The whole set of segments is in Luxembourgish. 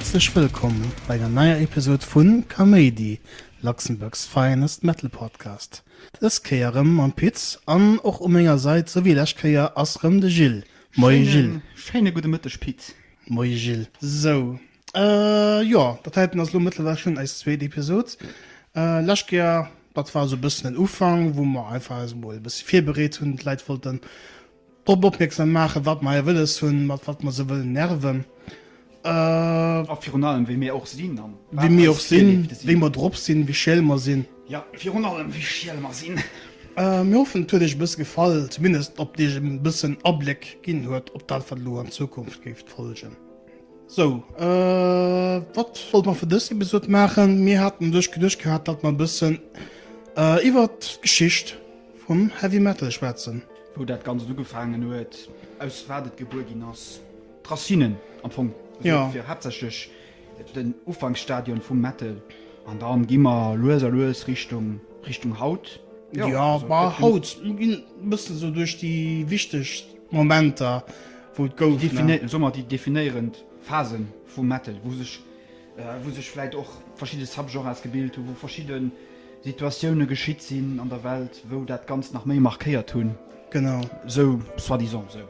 häerzlech wëllkomm bei enger neier Episode vun Kaméidi, Luxembourg's finest metal podcast. Dës Kéier rëm mam Pit an och u menger Sait sou wéi lescht Kéier ass rëm de Gilles. Moie Gilles. Schéine gudde Mëtteg Pit. Moie Gilles. Sou, jo, dat heiten ass lo mëttlerweil schonn eis zweet Episod. Lescht Kéier, dat war sou e bëssen den Ufank, wou mer einfach eis emol e bësse virbereet hunn, d'Leit wollten drop opmierksam maachen, wat mer hei wëlles hunn, mat wat mer se wëllen nerven. A virun allem, wéi mir och sinn an wat wéi mir och sinn, wéi mer drop sinn, wéi schiel mer sinn. Jo, virun allem, wéi schiel mer sinn. Mir hoffen, et huet iech e bësse gefall, zumindest ob et iech e bëssen Abléck ginn huet op dat, wat elo an Zukunft géif folgen. Sou, wat wollte mer fir dës Episod maachen? Mir haten u sech geduecht gehat, datt mer e bëssen iwwert d'Geschicht vum Heavy Metal schwätzen. Wou dat Ganzt ugefaangen huet, aus wat et gebuer ginn ass. D'Racinen am Fong, also fir haaptsächlech den Ufanksstadion vum Metal an dann gi mer lues a lues Richtung Richtung haut. Jo, bah haut, mir ginn e bëssen esou duerch déi wichteg Momenter wou et gouf, ne? Soe mer déi definéierend Phasen vum Metal, wou sech wou sech vläit och verschidde Subgenres gebilt hunn, wou verschidde Situatioune geschitt sinn an der Welt, wou dat Ganzt nach méi markéiert hunn. Genau. Sou soi-disant sou.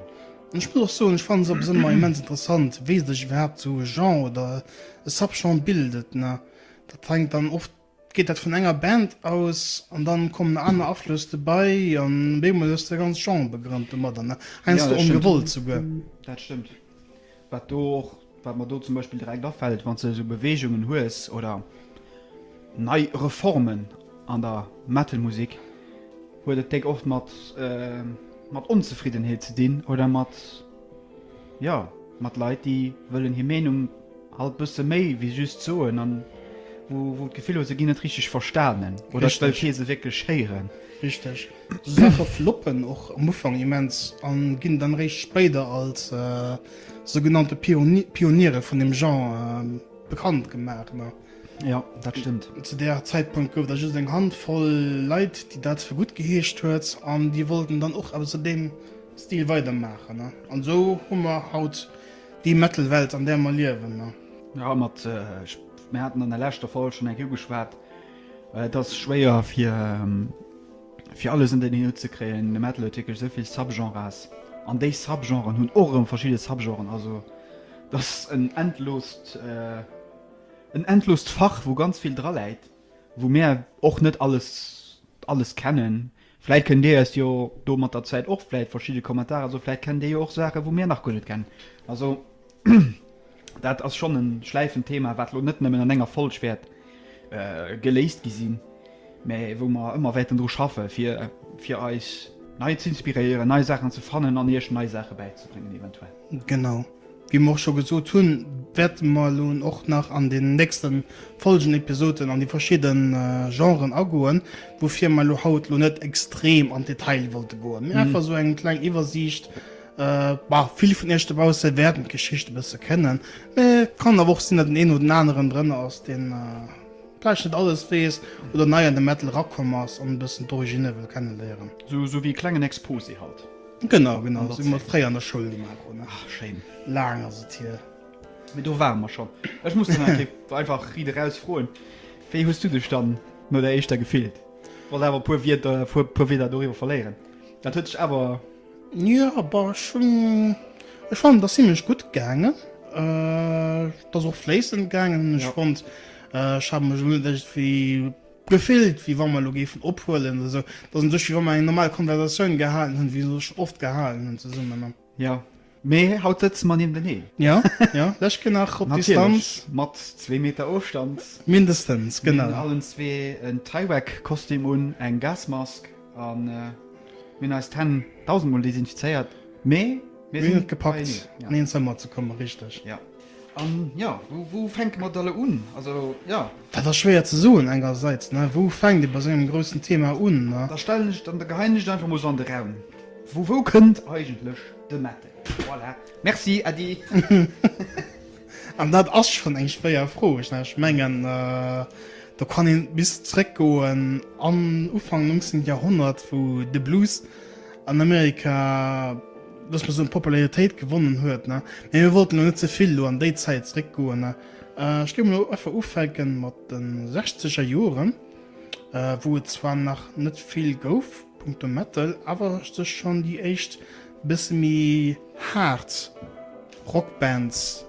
Ech muss och soen, ech fannen se op ëmmer immens interessant, wéi sech iwwerhaapt sou e Genre oder e Subgenre bildet, ne. Dat hänkt dann oft, geet dat vun enger Band aus an dann kommen aner Aflëss dobäi an op eemol hues de e ganz Genre begrënnt domadder, ne, heiansdo ongewollt souguer. Dat stëmmt. Wat do och, wat mer do zum Beispill direkt afält, wann s de esou Beweegungen hues oder nei Reformen an der Metal-Musek, huet et déck oft mat mat Onzefriddenheet ze dinn oder mat, jo, mat Leit, déi wëllen hir Meenung halt bësse méi wéi just soen an wou wou d'Gefill hu se ginn net richteg verstanen oder et wëll kee se wierklech héieren. Richteg. Sou Saache floppen och am Ufank immens an ginn dann eréischt spéider als sougenannte Pioniere vun dem Genre bekannt gemaach. Jo, dat stëmmt. Zu där Zäitpunkt gouf der just eng Handvoll Leit, déi dat fir gutt geheescht huet an déi wollten dann och eppes an deem Stil weidermaachen. An esou hu mer haut déi Metal-Welt, an där mer liewen. Jo, mat, mir haten an der leschter Folg schonn eng Kéier ugeschwat, Et ass schwéier fir fir alles ënner een Hutt ze kréien. De Metal huet wierklech esou vill Subgenres an déi Subgenren hunn och erëm verschidde Subgenren. Also et ass en endloost en endloost Fach wou ganz vill dra läit, wou mär och net alles alles kennen. Vläit kënnt dir eis jo do mat der Zäit och vläit verschidde Kommentarer soen, vläit kennt dir jo och Saachen wou mir nach guer net kennen. Also dat ass schonn e schläifend Thema, wat lo net nëmmen an enger Folg wäert geléist gi sinn, mä wou mer ëmmer wäerten dru schaffe fir fir eis nei ze inspiréieren, nei Saachen ze fannen an iech nei Saache bäizebréngen eventuell. Genau. Wéi mer och scho gesot hunn, wäerte mer elo och nach an den nächste Folgen, Episoden an déi verschidde Genren agoen, woufir mer elo haut elo net extrem an d'Detail wollte goen, mee einfach esou eng kleng Iwwersiicht. Bah, vill vun iech dobausse wäerten d'Geschicht e bësse kennen, mee et kann awer och sinn, datt den een oder den aneren drënner ass, deen vläicht net alles weess oder nei an de Metal erakomm ass an e bëssen d'Originne wëll kenneléieren. Sou wéi e klengen Exposé halt. Genau, genau, sou wéi mer et fréier an der Schoul gemaach hunn. Ach, schéin. Laang ass et hier. Mee do ware mer schonn. Ech muss dann eng Kéier einfach riit eraus froen, Wéi hues du dech dann no der éischter gefillt? Wollt awer e puer Wierder, puer Wierder doriwwer verléieren. Dat huet sech awer. Jo, bah, ech hunn, ech fannen, et ass zimlech gutt gaangen. Et ass och fléissend gaangen. Ech fonnt, ech hat mech elo net iergendwéi gefillt, wéi wa mer elo géifen ophuelen oder esou. Et ass un sech, wéi wa mer eng normal Konversatioun gehalen hunn, wéi se sech oft gehalen hunn zesummen. Jo, mee haut sëtze mer niewenteneen. Jo, jo, lech Kéier nach op Distanz. Natierlech, mat zwee Meter Ofstand. Mindestens, genau. Mir hunn allen zwee en Tyvek-Kostüm un, eng Gasmask an. Mir hunn eis d'Hänn dausendmol desinfizéiert, mee mir sinn et gepackt an een Zëmmer ze kommen, richteg. Jo. An jo, wou fänke mer da lo un? Also jo. Dat ass schwéier ze soen engersäits, ne? Wou fänkt ee bei esou engem groussen Thema un, ne? Da stellen ech, dann geheien ech et einfach mol esou an de Raum. Vu wou kënnt eigentlech de Metal? Voilà. Merci, Äddi. An dat ass schonn eng schwéier Fro. Ech mengen, do kann een bis zréckgoen an Ufank 19. Joerhonnert, wou de Blues an Amerika. Looss mer soen, Popularitéit gewonnen huet, ne. Mee mir wollten elo net ze vill elo an déi Zäit zeréckgoen, ne. Ech géif elo einfach ufänken mat de sechzeger Joren, wou et zwar nach net vill gouf punkto Metal, awer sech schonn déi éischt bësse méi haart Rockbands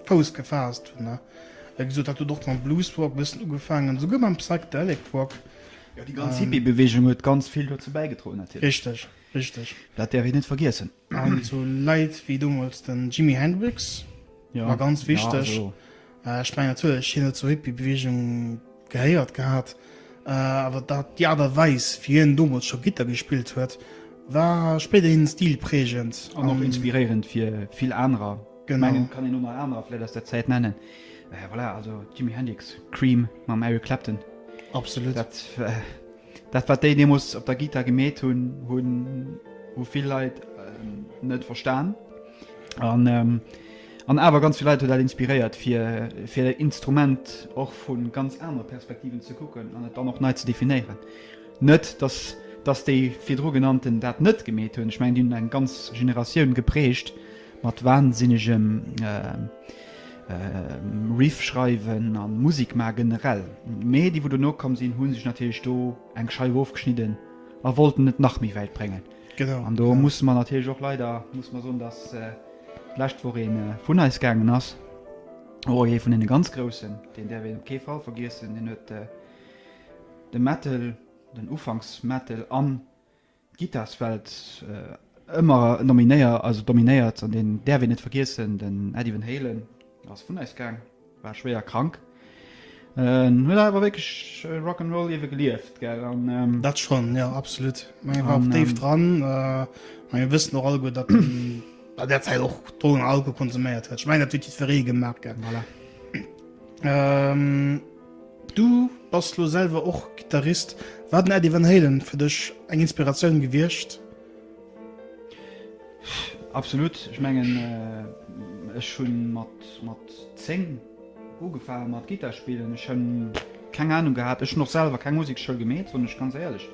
Fouss gefaasst hunn, ne. Wéi gesot, dat huet och mam Blues-Rock e bëssen ugefaangen, souguer mam Psychedelic Rock. Jo, déi ganz Hippie-Beweegung huet ganz vill dozou bäigedroen natierlech. Richteg, richteg. Dat däerf een net vergiessen. An esou Leit wéi domols den Jimi Hendrix war ganz wichteg. Ech mengen natierlech, hien huet zur Hippie-Beweegung gehéiert gehat, awer dat déi Aart a Weis, wéi hien domols scho Gittar gespillt huet, war spéiderhin stilprägend. An och inspiréierend fir vill anerer. Genau. Mengen kann een och nach anerer vläit aus der Zäit nennen. Äh, voilà, also Jimi Hendrix, Cream mam Eric Clapton. Absolut. Dat, äh, dat wat déi deemools op der Gittar gemeet hunn, hunn hu vill Leit äh, net verstan. An, ähm, an awer ganz vill Leit huet dat inspiréiert, fir, fir dat Instrument och vu ganz anere Perspektiven ze kucken an et dann och nei ze definéieren. Net, dass, dass déi virdru genannten dat net gemeet hunn. Ech mengen, déi hunn eng ganz Generatioun geprägt. Mat wahnsinnegem Riff schreiwen an Musik maa generell. Mee déi wou dono komm sinn hunn sech natierlech do eng Scheif ofgeschnidden a wollten et nach méi wäit bréngen. Genau. An do musse mer natierlech och leider musse mer soen, dass d'lescht Woch ee vun eis gaangen ass. Och ee vun deene ganz Groussen, deen däerf een op kee Fall vergiessen, deen huet de Metal, den Ufanks-Metal an D'Gittarswelt ëmmer nominéiert, also dominéiert, an deen däerf een net vergiessen, den Eddie Van Halen ass vun eis gaang, war schwéier krank, huet awer wierklech Rock 'n' Roll Liewe gelieft, gell, an. Dat schonn, jo, absolut. Mä hie war och déif dran. Mä mir wëssen och alleguer, datt en an där Zäit och Drogen an Alkohol konsuméiert huet. Ech mengen, dat huet jiddweree gemaach, gell. Voilà. Du bass lo selwer och Gittarist. War den Eddie Van Halen fir dech eng Inspiratioun gewiescht? Absolut. Ech mengen, ech hu mat mat 10 ugefaange mat Gittar spillen. Ech hunn keng Anung gehat. Ech hunn och selwer keng Musekschoul gemeet, soen ech ganz éierlech.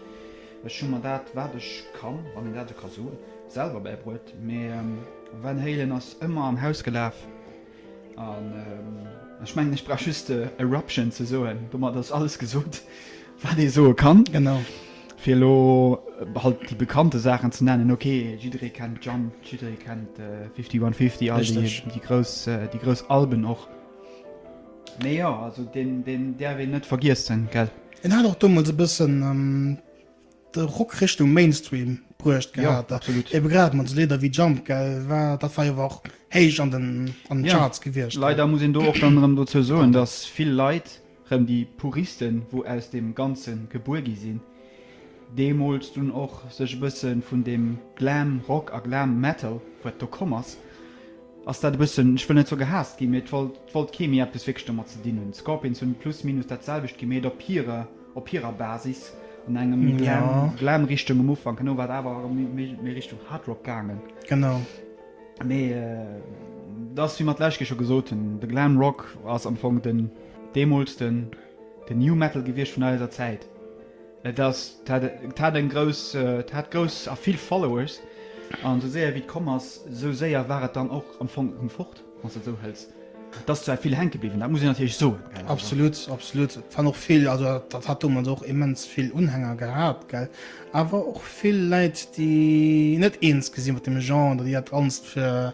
Ech hu mer dat, wat ech kann, wann een dat esou ka soen, selwer bäibruet. Mee Van Halen ass ëmmer am Haus gelaf. An ech mengen, ech brauch just Eruption ze soen, domat ass alles gesot, wat ee soe kann. Genau. Fir elo halt déi bekannte Saachen ze nennen, ok, jidderee kennt Jump, jidderee kennt 5150, all déi, déi grouss, déi grouss Alben och. Mee jo, also deen, deen däerf een net vergiessen, gell. En hat och domols e bëssen de Rock Richtung Mainstream bruecht gehat. Ja, absolut. Ebe grad mat esou Lidder wéi Jump, gell, war, dat war jo och héich an den, an den Ja, Charts gewiescht. leider muss een do och dann erëm dozou soen, dass vill Leit, rëm déi Puristen, wou aus deem Ganze gebuer gi sinn, deemools dunn och sech e bësse vun deem Glam Rock a Glam Metal, wat do komm ass, ass dat e bëssen, ech wëll net soe gehaasst ginn, mee et wollt, wollt kee méi eppes wierklech domat ze dinn hunn. D'Scorpions hunn plus minus dat selwecht gemeet op hirer, op hirer Basis an engem Glam, Glam Richtung um Ufank, herno war et awer erëm méi, méi Richtung Hard Rock gaangen. Genau. Mee et ass, wéi mer d'lescht Kéier scho gesot hunn, de Glam Rock ass am Fong den, deemools den, den New Metal gewiescht vun eiser Zäit. Et ass, et hat, et hat eng grouss, et hat grouss a vill Followers an esou séier wéi et komm ass, esou séier war et dann och am Fong erëm fort, wann s de et esou hëls. Et ass zwar vill hänke bliwwen, dat muss een natierlech soen, gell. Absolut, absolut. Et waren och vill, also dat hat domat och immens vill Unhänger gehat, gell. Awer och vill Leit, déi net eens gi sinn mat deem Genre oder déi dat Ganzt fir.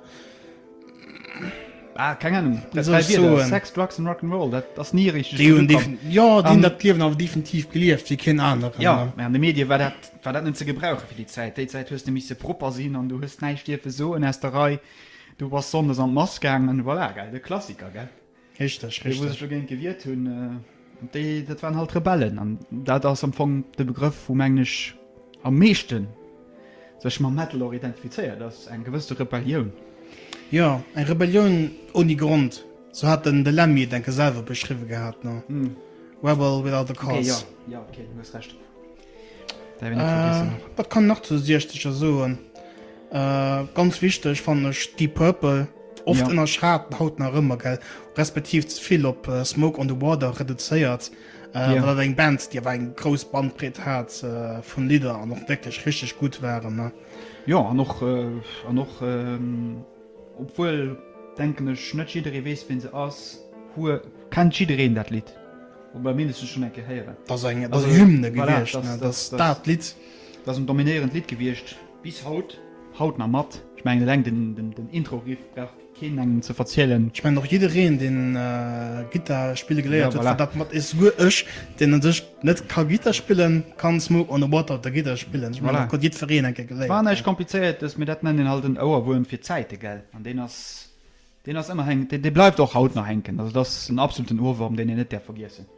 Ah, keng Ahnung. Dat drei Wierder, Sex, Drugs and Rock'n'Roll, dat ass ni richteg gutt ukomm. Jo, déi hunn dat Liewen awer definitiv gelieft wéi keen aneren. Jo, mä an de Medie war dat, war dat net ze gebrauche fir déi Zäit. Déi Zäit hues de misse propper sinn an du hues näischt dierfe soen aus der Rei. Du bass sonndes an d'Mass gaangen, voilà, gell, de Klassiker, gell. Richteg, richteg. Déi, wou sech dogéint gewiert hunn, déi, dat waren halt Rebellen. An dat ass am Fong de Begrëff, wou, mengen ech, am meeschten sech mam Metal och identifizéiert, ass eng gewësse Rebellioun. Jo, eng Rebellioun ouni Grond, sou hat den de Lemmy et enke selwer beschriwwe gehat, ne? Rebel without a cause. Okay, jo, jo, okay, du hues Recht. Däerf een net vergiessen. Wat kann een nach zu de Siechzeger soen? Ganz wichteg fannen ech Deep Purple, oft ënnerschat, haut nach ëmmer, gell, respektiv ze vill op Smoke on the Water reduzéiert. Äh, ja. War dat eng Band, déi awer eng grouss Bandbreet hat äh, vun Lidder an och wierklech richteg gutt waren. Ne? Jo, an och, äh, an och ähm, obwuel, denken ech, net jidderee weess, wien se ass, hue kennt jiddereen dat Lidd. Oder mindestens schonn eng Kéier héieren. Dat ass eng, dat ass eng Hymne gewiescht, voilà, ne? Dat ass dat Lidd. Dat ass en dominéierend Lidd gewiescht bis haut, haut nach mat. Ech mengen eleng den, den, den Intro-Riff brauch Keen engem ze verzielen. Ech mengen och jiddereen deen Gittar spille geléiert huet, dat mat is, souguer ech deen un sech net ka Gittar spillen, kann Smoke on the Water op der Gittar spillen. Ech mengen dat huet jiddwereen eng Kéier geléiert. War näischt komplizéiertes, mee dat nennt een halt en Ouerwuerm fir d'Zäite, gell? An deen ass, deen ass ëmmer hänken, dee bleift och haut nach hänken. Also dat ass en absoluten Ohrwurm, deen een net däerf vergiessen.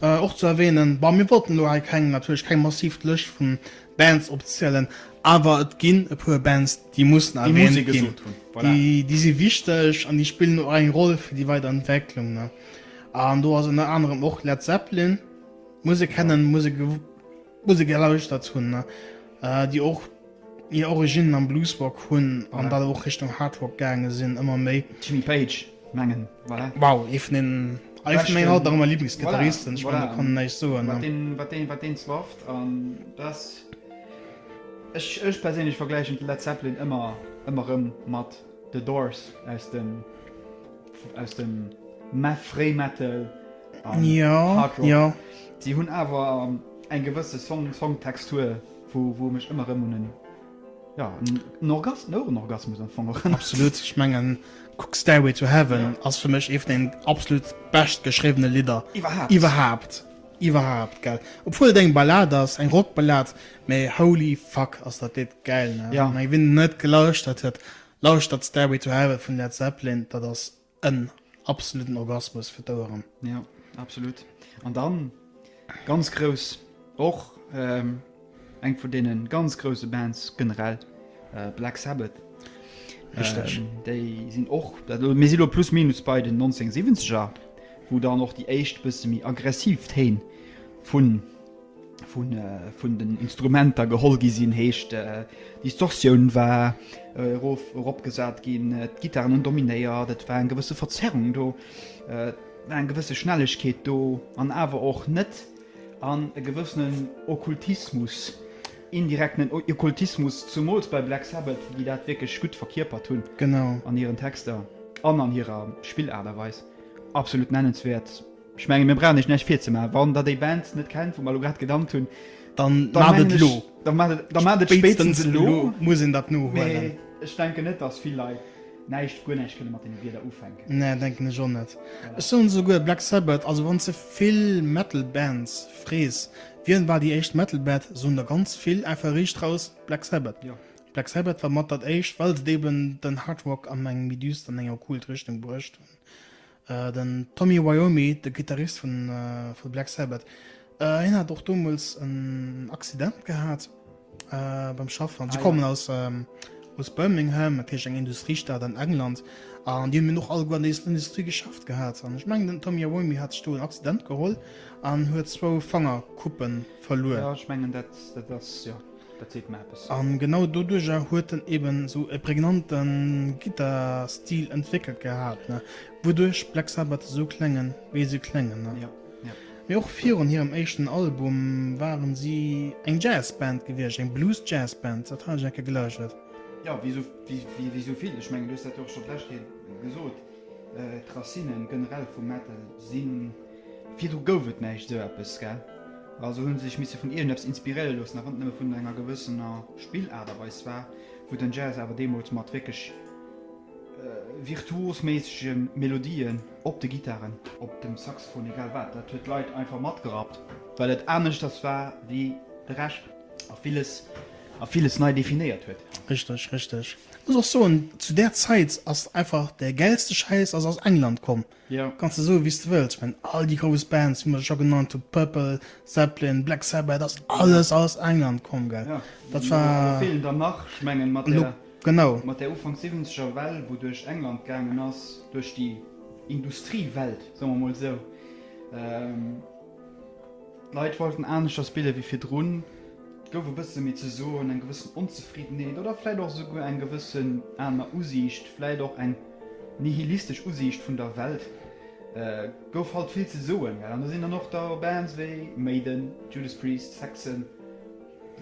Och ze erwähnen, bon mir wollten elo hei keng, natierlech keng massiv Lëscht vun Bands opzielen, awer et ginn e puer Bands déi mussen erwähnt ginn, déi déi si wichteg an déi spillen och eng Roll fir déi weider Entwécklung ne. An do ass ënner anerem och Led Zeppelin, muss ee kennen, muss ee muss ee gelauschtert hunn ne, déi och hir Originnen am Bluesrock hunn an dann och Richtung Hardrock gaange sinn ëmmer méi. Jimmy Page, mengen, voilà. Wow, ee vun den, ee vun mengen haut nach ëmmer Lieblingsgittaristen, ech mengen do kann een näischt soen. Wat deen, wat deen, wat deen zwafft an dass, ech, ech perséinlech vergläichen d'Led Zeppelin ëmmer, ëmmer rëm mat The Doors aus dem, aus dem Fréimetal an Hardrock. Jo. Si hunn awer eng gewësse Song, Songtextur. Wou, wou mech ëmmer rëm un en, ja, en Orgas, en Ourenorgasmus am Fong erënnert. Absolut, ech mengen, kuck, Stairway to Heaven ass fir mech ee vun den absolut bescht geschriwwene Lidder Iwwerhaapt. iwwerhaapt, iwwerhaapt, gell. Obwuel et eng Ballad ass, eng Rockballad, mee holy fuck ass dat Lidd gäil, ne. Ja. Meng, wien net gelauschtert huet, lauschtert Stairway to Heaven vun Led Zeppelin, dat ass en absoluten Orgasmus fir d'Oueren. Ja, absolut. An dann ganz grouss och eng vun deene ganz grousse Bands generell, Black Sabbath. Richteg. Déi sinn och, mir si lo plus minus bei den 1970er, wou dann och déi éischt bësse méi aggressiv Téin vun vun den Instrumenter geholl gi sinn, heescht Distortioun war erof eropgesat ginn, d'Gittaren hunn dominéiert, et war eng gewësse Verzerrung do, et war eng gewësse Schnellegkeet do an awer och net an e gewëssenen Okkultismus, indirekten Okkultismus, zumools bei Black Sabbath, déi dat wierklech gutt verkierpert hunn an hiren Texter an an hirer Spillaart a Weis. Absolut nennenswäert. Ech mengen, mir brauchen iech näischt virzemaachen. Wann der déi Band net kennt, wou mer elo grad genannt hunn, dann maacht et elo. Da maacht et spéitstens elo. Muss een dat nohuelen. Mee ech denken net, dass vill Leit näischt, guer näischt kënne mat deene Wierder ufänken. Nee, denken ech och net. Ech soen esouguer Black Sabbath, also wann s de vill Metal Bands frees, wien war déi éischt Metal Band, soen der ganz vill einfach riicht raus Black Sabbath. Black Sabbath war mat dat éischt, well se eben den Hard Rock an eng méi düster an eng okkult Richtung bruecht hunn. Den Tommy Iommi, de Gittarist vun vu Black Sabbath, hien hat och deemools en Accident gehat beim Schaffen. Si kommen aus aus Birmingham, dat heescht eng Industriestad an England, an déi hunn och alleguer an der Industrie geschafft gehat. An ech mengen den Tommy Iommi hat sech do en Accident geholl an huet zwou Fangerkuppe verluer. Jo, ech mengen dat dat ass, jo. Dat seet mer eppes. An genau doduercher huet en eben sou e prägnante Gittar-Stil entwéckelt gehat, ne, wouduerch Black Sabbath esou kléngen, wéi se kléngen, ne. Ja, ja. Mee och virun hirem éischten Album waren si eng Jazz-Band gewiescht, eng Blues-Jazz-Band, dat hat ech eng Kéier gelauschtert. Jo, wéi sou, wéi, wéi sou vill. Ech mengen, du hues dat jo och scho d'lescht Kéier gesot, d'Racinen generell vum Metal sinn, virdru gouf et näischt esou eppes, gell? Also hu se sech misse vun iergendeppes inspiréiere loossen, a wann et nëmme vun enger gewëssener Spillaart a Weis war, wou den Jazz awer deemools mat wierklech virtuosméissege Melodien op de Gittaren, op dem Saxophon, egal wat, dat huet d'Leit einfach matgerappt, well et aneschters war wéi de Rescht a villes a villes nei definéiert huet. Richteg, richteg. Muss och soen, zu där Zäit ass einfach de gäilste Schäiss ass aus England komm. Jo. Kanns de soen wéi s de wëlls, ech mengen all déi grouss Bands wéi mer se scho genannt hunn, Purple, Zeppelin, Black Sabbath, ass alles aus England komm, gell. Jo, Dat war. Elo feelen der nach, ech mengen mat Elo, der, genau. mat der Ufank siwwenzeger Well wou duerch England gaangen ass, duerch déi Industriewelt, soe mer mol esou, d'Leit wollten aneschters spille wéi virdrun, et gouf e bësse méi ze soen, eng gewëssen Onzefriddenheet oder vläit och esouguer eng gewëssen aner Usiicht, vläit och eng nihilistesch Usiicht vun der Welt. Gouf halt vill ze soen, gell. An do sinn dann och da Bands wéi Maiden, Judas Priest, Saxon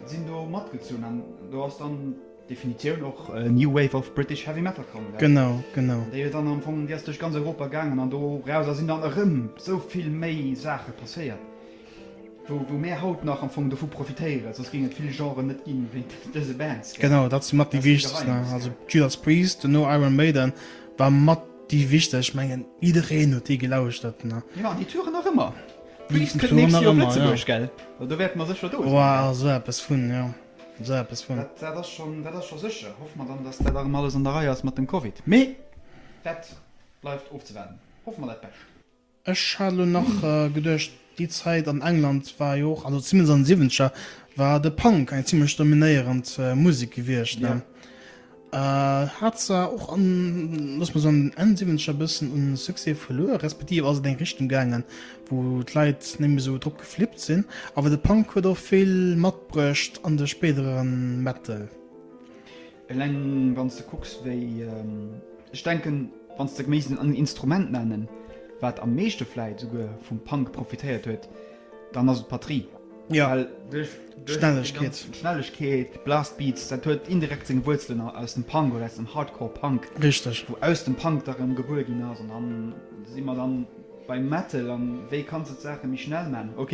sinn do matgezunn an do ass dann d'Definitioun och New Wave of British Heavy Metal komm, gell. Genau, genau. An déi huet dann am Fong, déi ass duerch ganz Europa gaangen an dorauser sinn dann erëm sou vill méi Saache passéiert, wou, wou mär haut nach am Fong dovu profitéieren, soss géing et vill Genren net ginn wéint dëse Bands, gell. Genau, dat si mat déi wichtegst, ne. Also Judas Priest, duerno Iron Maiden war mat. Déi wichteg, ech mengen jiddereen huet déi gelauschtert ne. Jo an déi touren nach ëmmer. Priest kënnt nächst Joer op Lëtzebuerg gell? Do wäerte mer sécher do sinn. Woah esou eppes vun, jo esou eppes vun. Dat ass schonn, dat ass scho sécher. Hoffe mer dann, datt dat erëm alles an der Rei ass mat dem Covid. Mee dat bleift ofzewaarden. Hoffe mer dat Bescht. Ech hat elo nach geduecht, déi Zäit an England war jo och, also zumindest an den Siwwenzeger, war de Punk eng zimlech dominéierend Musek gewiescht, ne? Hat zwar och an, looss mer soen, den Enn Siwwenzeger e bëssen un Succès verluer, respektiv ass et eng Richtung gaangen, wou d'Leit net méi esou drop geflippt sinn, awer de Punk huet och vill matbruecht an de spéidere Metal. Eleng wann s de kucks wéi, ech denken wann s de méis en Instrument nennen, wat am meeschte vläit esouguer vum Punk profitéiert huet, dann ass et d'Batterie. Jo, well duerch d'Schnellegkeet. D'Schnellegkeet, d'Blast Beats, dat huet indirekt seng Wuerzelen aus dem Punk oder aus dem Hardcore Punk. Richteg. Wou aus dem Punk da rëm gebuer ginn ass an dann si mer dann beim Metal an wéi kanns de d'Saache méi schnell man? Ok.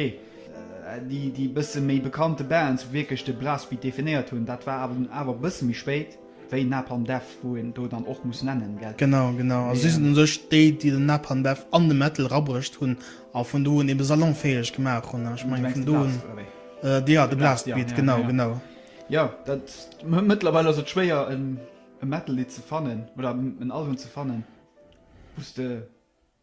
Déi déi bësse méi bekannte Bands, wou wierklech de Blastbeat definéiert hunn, dat war awer dunn awer e bësse méi spéit, wéi Napalm Death, wou een do dann och muss nennen, gell? Genau, genau. Also si sinn u sech déi, déi den Napalm Death an de Metal erabruecht hunn a vun do un ebe salonfäeg gemaach hunn. Ech mengen vun do un. Du mengs de Blast, oder wéi? Jo, de Blastbeat, genau, genau. Jo, dat, mëttlerweil ass et schwéier e Metal-Lidd ze fannen oder en Album ze fannen, wou s de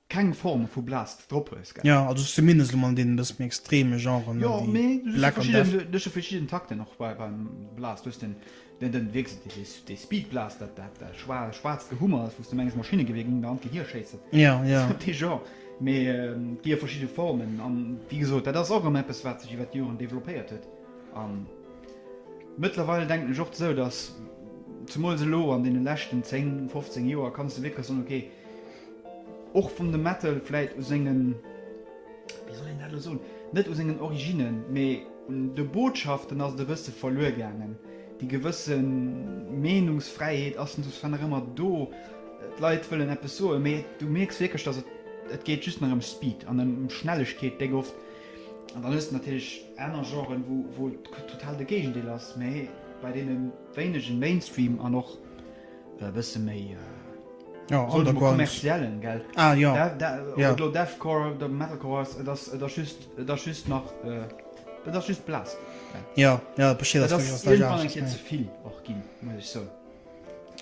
keng Form vu Blast drop hues, gell? Jo, also zumindest elo mol an deenen e bësse méi extreme Genren, Jo, déi mee du hues jo Black an Death. verschidden, du hues jo verschidden Takten och bei, beim Blast. Du hues den, den, den wierklech dee, dee Speed Blast, dat, dat, dat schwa, schwaarzt Gehummers, wou s du mengs, Maschinnegewier géing der an d'Gehier schéissen. Jo, jo. Dee Genre. Mee et gi jo verschidde Formen an, wéi gesot, dat ass och erëm eppes, wat sech iwwer d'Joren developpéiert huet. An mëttlerweil denken ech och esou, dass, zemools elo an deene leschten 10, 15 Joer, kanns de wierklech soen, okay, Och wann de Metal vläit u sengen, wéi soll een dat elo soen, net u sengen Originnen, mee un de Botschaften ass et e bësse verluer gaangen. Déi gewësse Meenungsfräiheet ass zwar nach ëmmer do, d'Leit wëllen eppes soen, mee du mierks wierklech, datt et, et geet just nach ëm Speed an ëm Schnellegkeet déck oft. An dann hues de natierlech aner Genren, wou, wou et total de Géigendeel ass, mee bei deene wéinegen Mainstream an och e bësse méi Ja, soll ech mol kommerziellen, gell? Ah, ja. Da, da, ja. Ob et lo Deathcore oder Metalcore ass, et ass, et ass just, et ass just nach, et ass just Blast. Ja, ja, besteet ass ass iergendwann eng Kéier ze vill och ginn, muss ech soen.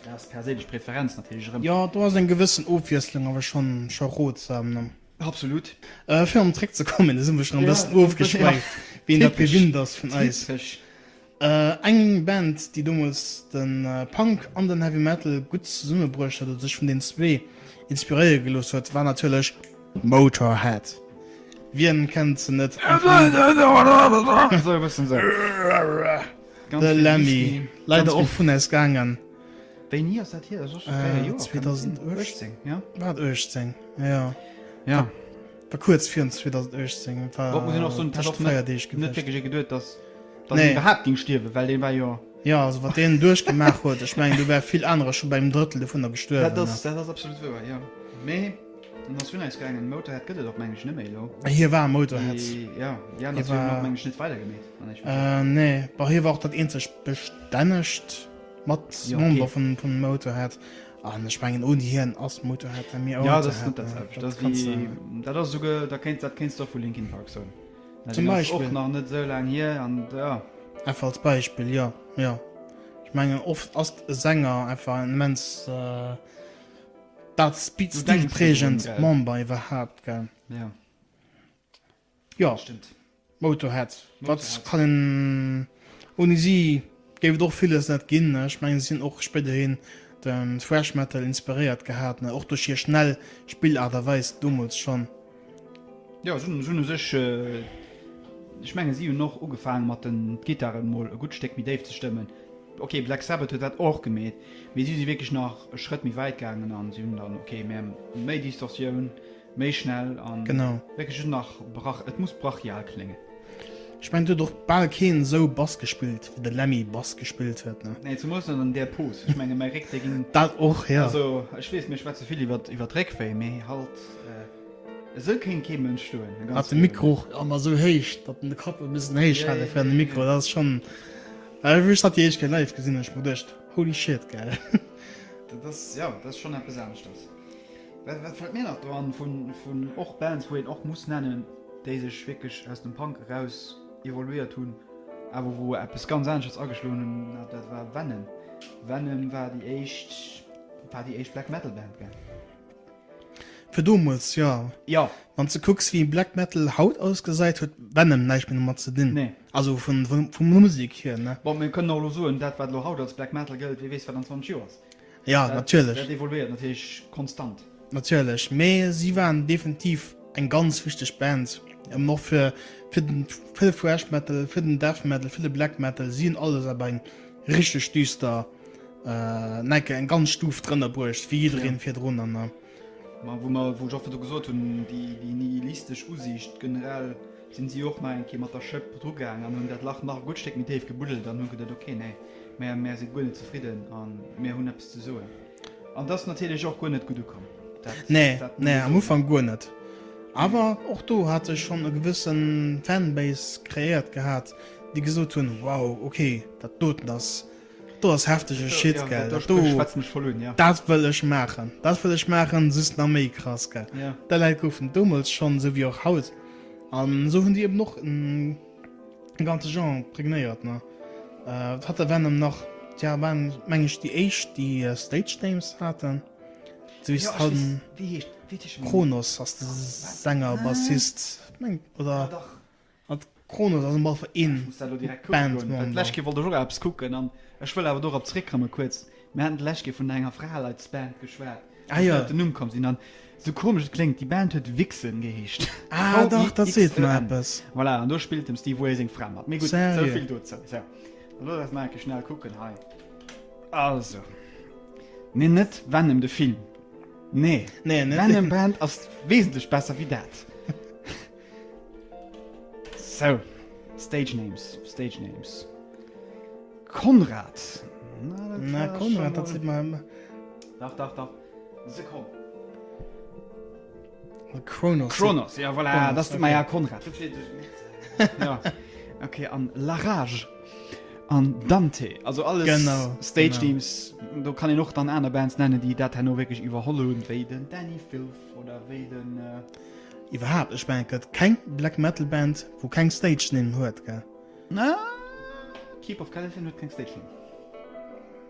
Dat ass perséinlech Preferenz natierlech erëm. Jo, do ass eng gewëssen Ofwiesslung awer schonn, scho rotsam, ne? Absolut. Fir erëm zréckzekommen, do si mer schonn e bëssen ofgeschwäift, wéi een dat gewinnt ass vun eis. Typesch. Eng Band, déi domols de Punk an den Heavy Metal gutt zesummebruecht huet, oder sech vun den zwee inspiréiere gelooss huet, war natierlech Motörhead. Wien kennt se net? De Lemmy, leider och vun eis gaangen. Wéini ass dat hier? Dat ass och scho 4 Joer. 2018, ja? War et 18, jo. Ja. War kuerz virun 2018, war Muss een och soen, et hat och net wierklech ee geduet, datt datt en iwwerhaapt géing stierwen, well deen war jo. Jo, also wat deen duerchgemaach huet, ech mengen do wär vill anerer scho bei engem Drëttel dovunner gestuerwen. Dat ass, dat ass absolut wouer, jo. Mee en ass vun eis gaangen. Motörhead gëtt et och meng ech net méi elo. Hie war Motörhead. Jo, déi aner zwee hunn och meng ech net weidergemeet, wann ech mech. Nee, bon hie war och dat eenzegt bestännegt mat Member vun Motörhead. An ech mengen ouni hien ass Motorhead net méi Ja, dat ass net dat selwecht. Dat ass wéi, dat ass esouguer, da kéint, dat kéints de och vu Linkin Park soen. Zum Deen ass och nach net esou laang hier an ja. Einfach als Beispill, jo, jo. Ech mengen oft ass e Sänger einfach en immens dat stilprägend Member iwwerhaapt, gell. Ja. Jo, Motorhead, wat kann een, ouni si géif et och villes net ginn. Ech mengen si hunn och spéiderhin den Thrash Metal inspiréiert gehat, och duerch hir schnell Spillaart a Weis domols schonn. Jo, si hunn u sech, ech menge si hunn och ugefaangen mat den Gittaren mol e gutt Stéck méi déif ze stëmmen. Ok, Black Sabbath huet dat och gemeet, mee si si wierklech nach e Schrëtt méi wäit gaangen an si hunn dann, ok, mär méi Distortioun. Méi schnell an genau. Wierklech just nach brach, et muss brachial kléngen. Ech mengen, et huet och bal keen esou Bass gespillt, wéi de Lemmy Bass gespillt huet, ne? Nee, zemools net an där Pose. Ech menge mäi Réck, dee ging. Dat och, jo. Also, ech weess, mir schwätze vill iwwer, iwwer d'Réckwéi, mee halt, esou kéint kee Mënsch stoen. Hat de Mikro och ëmmer esou héich, datt en de Kapp e bëssen héich hat fir an de Mikro. Dat ass schonn, wéi ech dat déi éischt Kéier live gesinn hunn, hu ech mer geduecht, holy shit, gell. Dat ass, jo, dat ass schonn eppes aneschters. Wat, wat fällt mir nach do an vun, vun och Bands, wou een och muss nennen, déi sech wierklech aus dem Punk eraus evoluéiert hunn, awer wou eppes ganz aneschters ageschloen hunn, na, dat war Venom. Venom war déi éischt, war déi éischt Black Metal Band, gell? Fir domols, jo. Jo. Wann s de kucks, wéi Black Metal haut ausgesäit, huet Venom näischt méi domat ze dinn. Nee. Also vun, vun, vun der Musek hier, ne? Bon, mir kënnen och elo soen, dat wat elo haut als Black Metal gëllt, wie weess wat an 20 Joer ass. Ja, natierlech. Dat evoluéiert natierlech konstant. Natierlech, mee si waren definitiv eng ganz wichteg Band, eben och fir fir den fir de Thrash Metal, fir den Death Metal, fir de Black Metal. Si hunn alles awer eng richteg düster, enke eng ganz Stuf drënner bruecht wéi jiddereen virdrun. An Ma wou mer, wou ech och virdu gesot hunn, déi déi nihilistesch Usiicht generell, sinn si och nach eng Kéier mat der Schëpp drugaang an hunn dat Lach nach e gutt Stéck méi déif gebuddelt an hu geduet, ok, nee, mär, mär si guer net zefridden a mär hunn eppes ze soen. An dat ass natierlech och guer net gutt ukomm. Dat, Nee, dat muss nee, ee am soen. Ufank guer net. Awer och do hat sech schonn e gewësse Fanbase kreéiert gehat, déi gesot hunn, wow, ok, dat doten ass, do ass heftege Shit, Ja, gell, dat, dat do, schwätzen ech voll un, ja. dat wëll ech maachen, dat wëll ech maachen, just nach méi krass, gell. Ja. Déi Leit goufen domols schonn, esou wéi och haut. An esou hunn déi eben och en ganze Genre prägnéiert, ne. Wat hat der Venom nach? Déi waren, meng ech, déi éischt, déi Stage Names haten. Esou wéi se haut. Wéi heescht, wéi heescht Kronos ass de Sänger, Bassist, meng, oder? Ja, dach. Kronos ass am Fall een Ech muss dat elo direkt kucke goen, well d'lescht Kéier wollt ech och eppes kucken an ech wëll awer dorop zréckkomme kuerz. Mir haten d'lescht Kéier vun enger Fraleitsband geschwat, Ah jo. wou ech op den Numm komm sinn an esou komesch et kléngt, déi Band huet Vixen geheescht. Ah dach, dat seet mer V-I-X-E-N. eppes. Voilà, an do spillt dem Steve Vai seng Fra mat. Mee gutt, Sérieux? esou vill dozou. Sou, da looss eis nach eng Kéier schnell kucken hei. Also, nee, net Venom de Film, nee, Nee, net Venom Band ass wesentlech besser wéi dat. So, Stage Names, Stage Names. Konrad. Na, dat Na, Konrad, dat seet mer. Dach, dach, dach. Sekonn. Kronos. Kronos, ja, voilà, Kronos, das okay. okay. ja Konrad. ja. Okay, an La Rage. An Dante, also alles genau, Stage genau. Names, do kann een och dann aner Bands nennen, déi dat herno wierklech iwwerholl hunn, wéi den Dani Filth oder wéi den äh, Iwwerhaapt, ech mengen et gëtt keng Black Metal Band wou keng Stage Nimm huet, gell? Na, Keep of Kalessin huet keng Stage Nimm.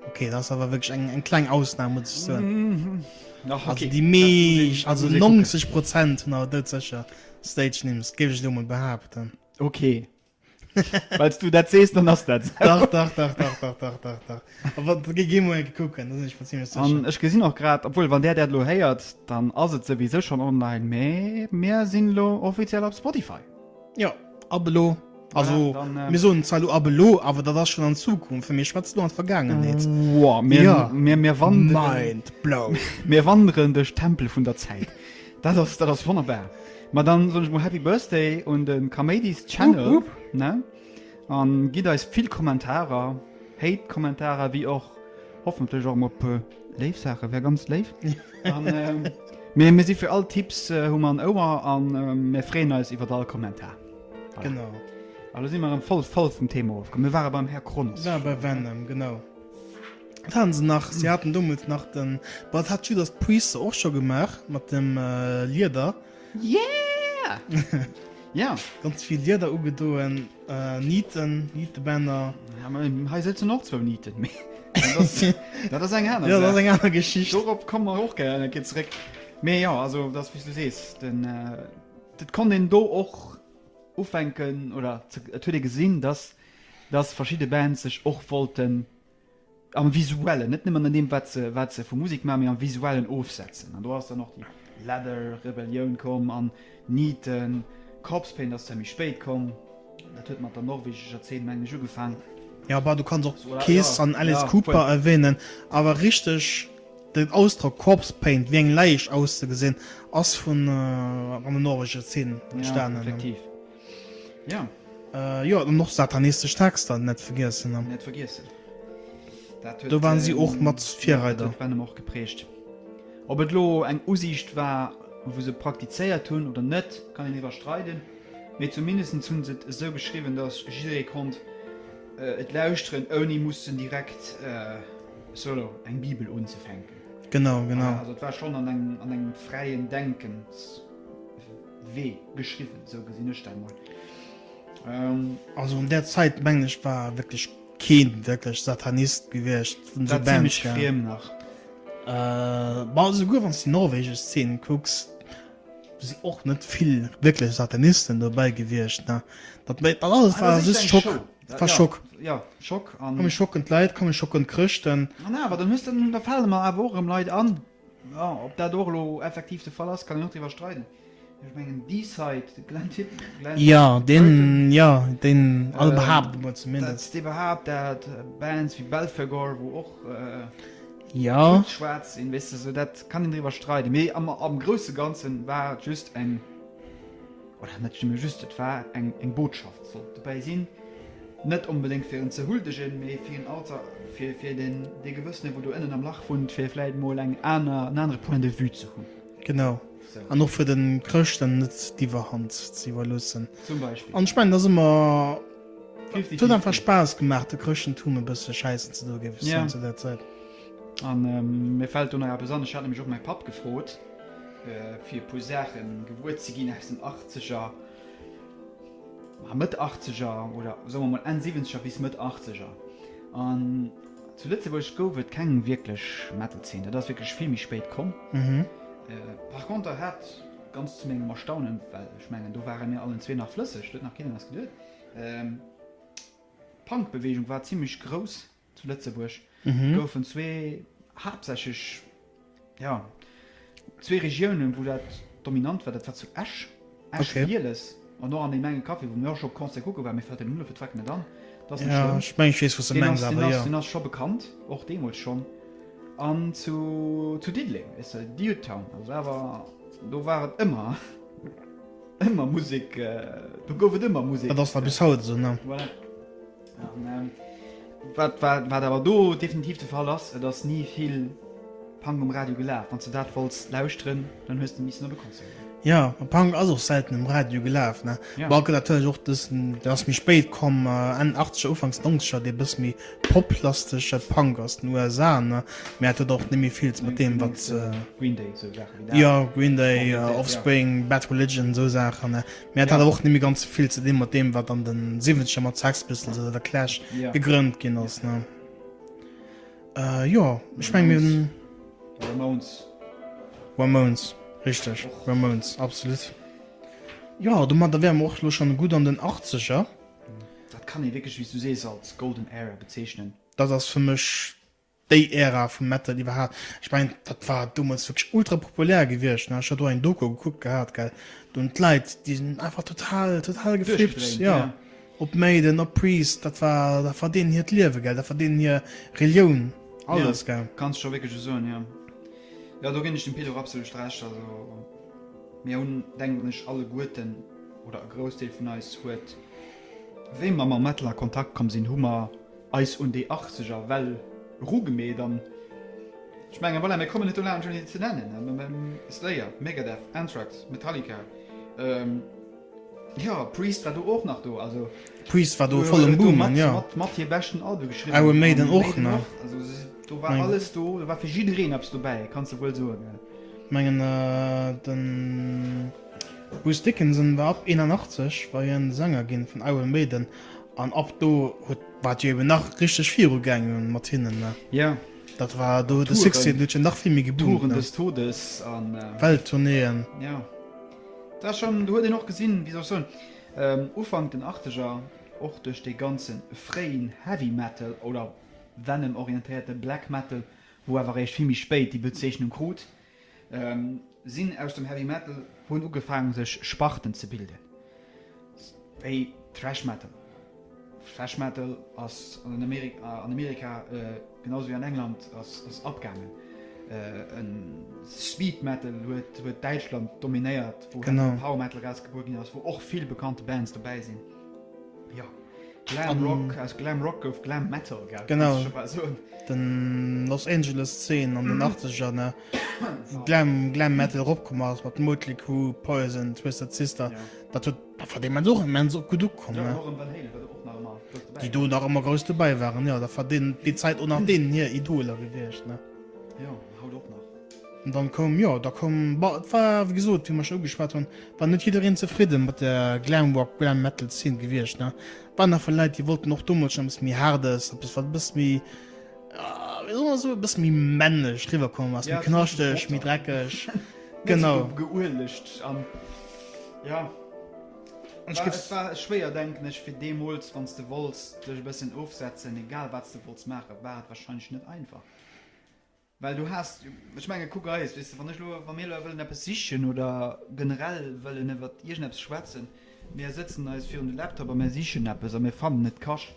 Ok, dat ass awer wierklech eng eng kleng Ausnam muss ech soen. Ach, Also okay. déi meescht, Dat muss also ee kucken. 90 Prozent hunn awer doudsécher Stage Nimms, géif ech elo mol behaapten. Ok. Wells du dat sees, dann ass dat sou. Dach, dach, dach, dach, dach, dach, dach, dach. Awer da gi mol eng kucken, da sinn ech mer zimmlech sécher. An ech gesinn och grad, obwuel wann där dat elo héiert, dann ass et souwisou schonn online, mee mir sinn elo offiziell op Spotify. Jo, ab elo. Also Voilà, dann, äh, mir soen zwar elo ab elo, awer dat ass schonn an Zukunft, well mir schwätzen elo an d'Vergaangenheet. Wow, mir, Ja. mir, mir wanderen, Mind blown. mir wanderen duerch d'Tempel vun der Zäit. Dat ass, dat ass wonnerbar. Ma dann soen ech mol Happy Birthday un de Kaméidis Channel, Wupp, wupp. ne? An gitt eis vill Kommentarer, Hate Kommentarer wéi och hoffentlech och mol e puer léif Saache wär ganz léif. An mir mir si fir all Tipps hu mer en Ouer an mir freeën eis iwwert all Kommentar. Voilà. Genau. A lo si mer erëm voll voll vum Thema ofkomm. Mir ware beim Här Kronos. War bei Venom, genau. Wat haten se nach? Si haten domols nach den, boah, dat hat Judas Priest och scho gemaach mat dem Lieder. Yeah! Ja. Ganz vill Lieder ugedoen, Nieten, Nietebänner. Ja, ma hei sëtzen och zwou Nieten, mee dat ass, dat ass eng aner Ja, dat ass Saach. eng aner Geschicht. Dorop komme mer och gär eng Kéier zeréck. Mee jo, also dat ass wéi s du sees, den, dat konnt een do och ufänken oder et huet ee gesinn, dass, dass verschidde Bands sech och wollten am Visuellen, net nëmmen an deem wat se, wat se vu Musek maachen, mee am Visuellen ofsetzen. An do ass dann och déi Leather Rebellioun komm an Nieten, Corpse Paint ass zwar méi spéit komm, dat huet mat der norwegescher Zeen mengen ech ugefaang. Jo, bah, du kanns och Kiss an Alice Cooper erwähnen, awer richteg. Den Ausdrock Corpse Paint, wéi eng Läich auszegesinn, ass vun an der norwegescher Zeen entstanen. Ja, effektiv. Ja. Jo, an och satanistesch Texter net vergiessen. Net vergiessen. Dat huet, Do waren si och mat Virreider. Dat huet Venom och geprägt. Ob et lo eng Usiicht war, wou se praktizéiert hunn oder net, kann een driwwer streiden. Mee zumindest hunn se et esou geschriwwen, datt jidderee konnt et lauschteren, ouni mussen direkt solo eng Bibel unzefänken. Genau, genau. Also et war schonn an engem, an engem fräien Denkenswee geschriwwen, esou gesinn ech dat mol. Also an där Zäit, mengen ech, war wierklech keen wierklech Satanist gewiescht vun esou Bands. War zimmlech friem nach. Bon, esouguer wann s de déi norwegesch Zeen kucks, Do sinn och net vill wierklech Satanisten dobäi gewiescht, ne? Dat, dat alles war just Schock. Dat war Schock. Ja, Schock. An komm, mir schocken d'Leit, komm, mir schocken d'Chrëschten. An awer, dann hues de, da fale mer awer och erëm Leit an. Ja, ob dat och elo effektiv de Fall ass, kann een och driwwer streiden. Ech mengen, Deicide, de Glenn Tipton, Glenn Ja, deen, ja, deen, also behaapt emol zumindest. Dee behaapt dat, Bands wéi Belphegor, wou och. Ja. Schwaarz sinn, weess de, sou dat kann een driwwer streiden, mee am am grousse Ganzen war et just eng, oder net nëmme just, et war eng eng Botschaft sollt dobäi sinn, net onbedéngt fir en ze huldegen, mee fir en Alter, fir fir den dee gewëssene wou do ënnen am Lach wunnt, fir vläit mol eng aner en anere Point de vue ze hunn. Genau, an och fir de Chrëschten net d'Iwwerhand ze iwwerloossen. Zum Beispill. An ech mengen, dat ass ëmmer. Et huet einfach Spaass gemaach de Chrëschtentum e bësse schäissen ze doe géif ech soen zu där Zäit. An mir fält do nach eppes an, ech hat nämlech och mäi Papp gefrot fir e puer Saache gewuer ze ginn aus den Achtzeger, ma Mëtt Achtzeger oder soe mer mol Enn Siwwenzeger bis Mëtt Achtzeger. An zu Lëtzebuerg gouf et keng wierklech Metal-Zeen, dat ass wierklech vill méi spéit komm. Par conter hat, ganz zu mengem Erstaunen, well ech mengen do ware mir allen zwee nach flësseg, do huet nach keen un eis geduet, D'Punk-Beweegung war zimmlech grouss zu Lëtzebuerg. Et goufen zwee haaptsächlech, jo, zwee Regiounen, wou dat dominant war. Dat war zu Esch, Esch-Bieles, an och an deem enge Café, wou mir och scho Concert kucke waren. Mir fält den Numm elo fir d'Freck net an, dat ass net schlëmm. Ech mengen, ech weess, wou s de mengs, awer jo. Deen ass scho bekannt, och deemools schonn. An zu Diddeleng, weess de, Dude-Town, also awer do war et ëmmer. Ëmmer Musek, do gouf et ëmmer Musek. Dat ass nach bis haut esou, ne? Voilà. An wat, wat, wat awer do definitiv de Fall ass, et ass ni vill Punk um Radio gelaf. Wann s de dat wollts lauschteren, dann hues de missen op e Concert goen. Jo, ma Punk ass och selten um Radio gelaf, ne? Ja. Bon, gëtt natierlech och dësen, deen ass méi spéit komm, Enn Achtzeger, Ufanks Nonzeger, dee bësse méi Pop-lastege Punk aus den USA, ne? Mä et huet och net méi vill mat deem, wat. Green Day, esou Saache wéi dat. Jo, Green Day, Offspring, Bad Religion, esou Saachen, ne? Mä et hat awer och net méi ganz esou vill ze dinn mat deem, wat an de Siwwenzeger mat Sex Pistols oder The Clash gegrënnt ginn ass, ne? Jo, ech meng mir hunn. Ramones. Ramones, richteg, Ramones, absolut. Jo, domadder wäre mer och elo schonn gutt an den Achtzeger. Dat kann ee wierklech, wéi s du sees, als Golden Era bezeechnen. Dat ass fir mech déi Ära vum Metal iwwerhaapt. Ech mengen, dat war domols wierklech ultra populär gewiescht, ne? Ech hat do eng Doku gekuckt gehat, gell, do hunn d'Leit, déi sinn einfach total, total geflippt, jo, op Maiden, op Priest, dat war, dat war deenen hiert Liewe, gell, dat war deenen hir Relioun, alles, gell. Jo, kanns scho wierklech esou soen, jo. Jo, do ginn ech dem Pit och absolut Recht. Also mir hunn, denken ech, alleguerten, oder e Groussdeel vun eis huet, wéi mer mam Metal a Kontakt komm sinn, hu mer eis un déi Achtzeger Well erugemeet an ech mengen, voilà, mir kommen net dolaanscht ouni se ze nennen, Slayer, Megadeth, Anthrax, Metallica, jo, Priest war do och nach do, also Priest war do voll um Boomen, jo. Mat, mat hir beschten Albe geschriwwen. Iron Maiden och nach. Also do war alles do, do war fir jiddereen eppes dobäi, kanns de wuel soen, gell. Mengen den Bruce Dickinson war ab 81 war hien Sänger ginn vun Iron Maiden an ab do huet war et jo eben nach richteg viru gaangen mat hinnen ne. Jo. Dat war do de Succès huet jo nach vill méi geboomt. Touren des Todes an. Welttournéeën. Jo. Dat ass schonn, do huet een och gesinn, wéi soll ech soen, Ufank den Achteger och duerch dee ganze fréien Heavy Metal oder Venom-orientéierte Black Metal, wou awer eréischt vill méi spéit déi Bezeechnung krut, sinn aus dem Heavy Metal hunn ugefaangen sech Sparten ze bilden, wéi Thrash Metal. Thrash Metal ass an Amerika genau sou wéi an England ass abgaangen. Speed Metal huet huet Däitschland dominéiert, wou genau. Power Metal rausgebuer ginn ass, wou och vill bekannte Bands dobäi sinn. Ja. Glam Rock, aus Glam Rock gouf Glam Metal, gell? Genau. Den Los Angeles Zeen an den 80er, ne? Wou Glam, Glam Metal eropkomm ass mat Mötley Crüe, Poison, Twisted Sister. Ja. Dat huet dat war deemools och immens op gutt ukomm, ne? Déi do nach ëmmer grouss dobäi waren, jo. Dat war deen, déi Zäit och nach deenen hir Idoler gewiescht, ne? Jo, haut och nach. An dann koum, jo, da koum, bon, et war, wéi gesot, wéi mer scho ugeschwat hunn, war net jiddereen zefridde mat der Glam Rock, Glam Metal Zeen gewiescht, ne. Waren nach vill Leit, déi wollten och domols schonn eppes méi Haardes, eppes wat e bësse méi, wéi soll mer soen, e bësse méi männlech riwwerkomm ass, méi knaschteg, méi dreckeg. Genau. Net esou geuelegt an, jo. An ech géif. Et war schwéier, denken ech, fir deemools, wann s de wollts dech e bëssen ofsetzen, egal wat s de wollts maachen, war et warscheinlech net einfach. Well du has, ech menge kuck eis, weess de, wann ech elo, wa mir elo wëllen eppes sichen oder generell wëllen iwwer iergendeppes schwätzen, mir sëtzen eis virun de Laptop a mir sichen eppes a mir fannen et kasch.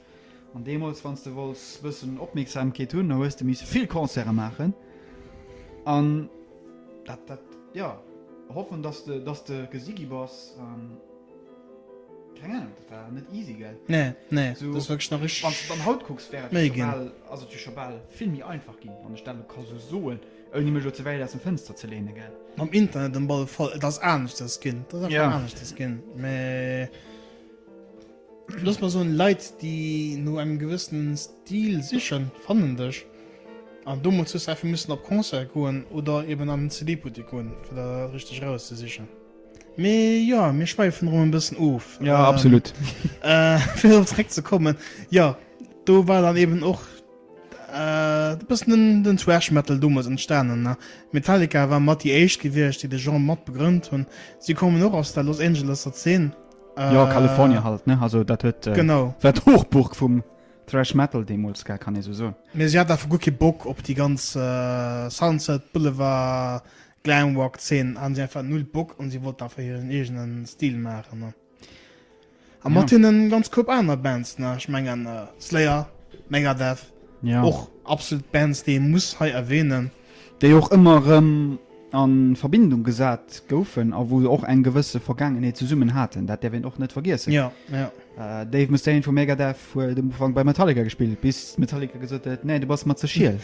An deemools, wann s de wollts e bëssen Opmierksamkeet hunn, da hues de misse vill Concerte maachen an dat, dat, jo, hoffen, dass de, dass de gesi gi bass. Keng Ahnung, dat war net easy, gell? Nee, nee, so, das wirklich nach richtig. Wann du dann haut kucks, wär et jo bal, ass et jo scho bal vill méi einfach ginn, wann ech dat elo ka sou soen, ouni mech elo ze wäit aus dem Fënster ze lehnen, gell? Mam Internet am alle Fall, et ass aneschters ginn, et ass einfach ja. aneschters ginn, mä looss mal soen, Leit, déi no engem gewëssenen Stil sichen, fannen dech. An domols hues du einfach müssen op Concert goen oder eben an den CD-Buttek goen, fir dat richteg erauszesichen. Mee jo, mir schwäifen erëm e bëssen of. Ja, ähm, absolut. Äh, fir op zréck ze kommen. Ja, do war dann eben och äh, bëssen den, den Thrash Metal domols entstanen. Ne? Metallica war mat déi éischt gewiescht, déi de Genre mat begrënnt hunn. Si kommen och aus der Los Angeleser Zeen. Äh, ja, California halt, ne? Also dat huet äh, genau. war d'Hochburg vum Thrash Metal deemools, gell, kann ee sou soen. Mee si hat einfach guer kee Bock op déi ganz äh, Sunset Boulevard Glamrock Zeen han si einfach null Bock an si wollten einfach hiren eegenen Stil maachen ne. A mat ja. hinnen ganz Koup aner Bands ne, ech mengen äh, Slayer, Megadeth, ja. och absolut Bands déi ee muss hei erwähnen. Déi och ëmmer erëm a Verbindung gesat goufen a wou se och eng gewësse Vergaangenheet zesummen haten, dat däerf een och net vergiessen. Ja, ja. Dave Mustaine vu Megadeth huet um Ufank bei Metallica gespillt, bis Metallica gesot huet, nee, du bass mer ze schiel.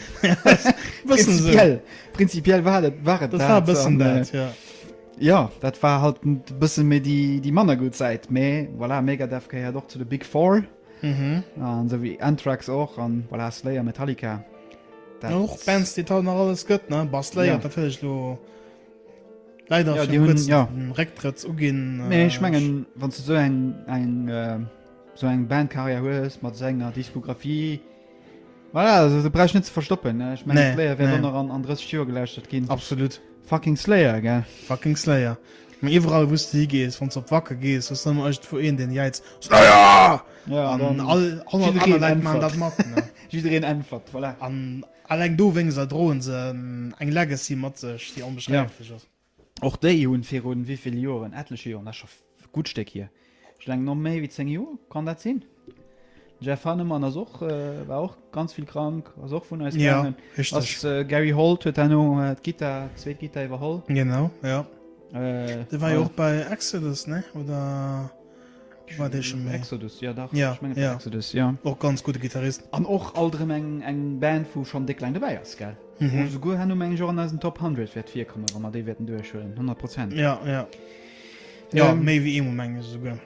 Prinzipiell, prinzipiell war dat, war et dat. Dat war e bëssen dat, ja. Ja, dat war halt e bësse méi déi, déi manner gutt Säit, mee voilà, Megadeth gehéiert och zu de Big Four. Mhm. An esou wéi Anthrax och an voilà, Slayer, Metallica. Dat... Och Bands, déi et haut nach alles gëtt, ne? Bah, Slayer ja. natierlech lo leider ja, déi hunn, ja. Récktrëtt uginn. Mee ech mengen, wann s du esou eng, eng, äh, sou eng Bandkarriär hues mat esou enger Diskografie, voilà, also du brauchst net ze verstoppen. Ne? Ech mengen, Nee, Slayer wäert nee. och nach an, an 30 Joer gelauschtert ginn. Absolut. Fucking Slayer, gell? Fucking Slayer. Mee iwwerall wou s du higees, wann s du op Wacken gees, hues du ëmmer iergendwou een, deen jäizt, Slayer! Ja, An dann all 100 aner jiddereen Leit maachen äntwert. dat mat. Ne? Jiddereen äntwert, voilà. An alleng dowéinster droen se eng Legacy mat sech, déi onbeschreiflech ass. Och déi hunn virun wéivill Joren, etleche Joren, dat ass scho e gutt Stéck hier, ech mengen no méi wéi 10 Joer, kann dat sinn? Den Jeff Hanneman ass och, war och ganz vill krank, ass och vun eis gaangen. Ja, richteg. Ass Gary Holt huet herno d'Gittar, d'zweet Gittar iwwerholl. Genau, ja. Dee war jo och bei Exodus, ne? Oder war dee scho méi? Exodus, ja dach. Ja, ech mengen ja. Exodus, ja. Och ganz gudde Gittarist. An och alt erëm eng, eng Band, wou schonn déck laang dobäi ass, gell? Mhm. Wou souguer herno meng ech och an eisen Top 100 wäert virkommen, wa mer déi wäerten duerchhuelen, 100 Prozent. Ja, ja. Ja, ähm, méi wéi eemol meng ech esouguer.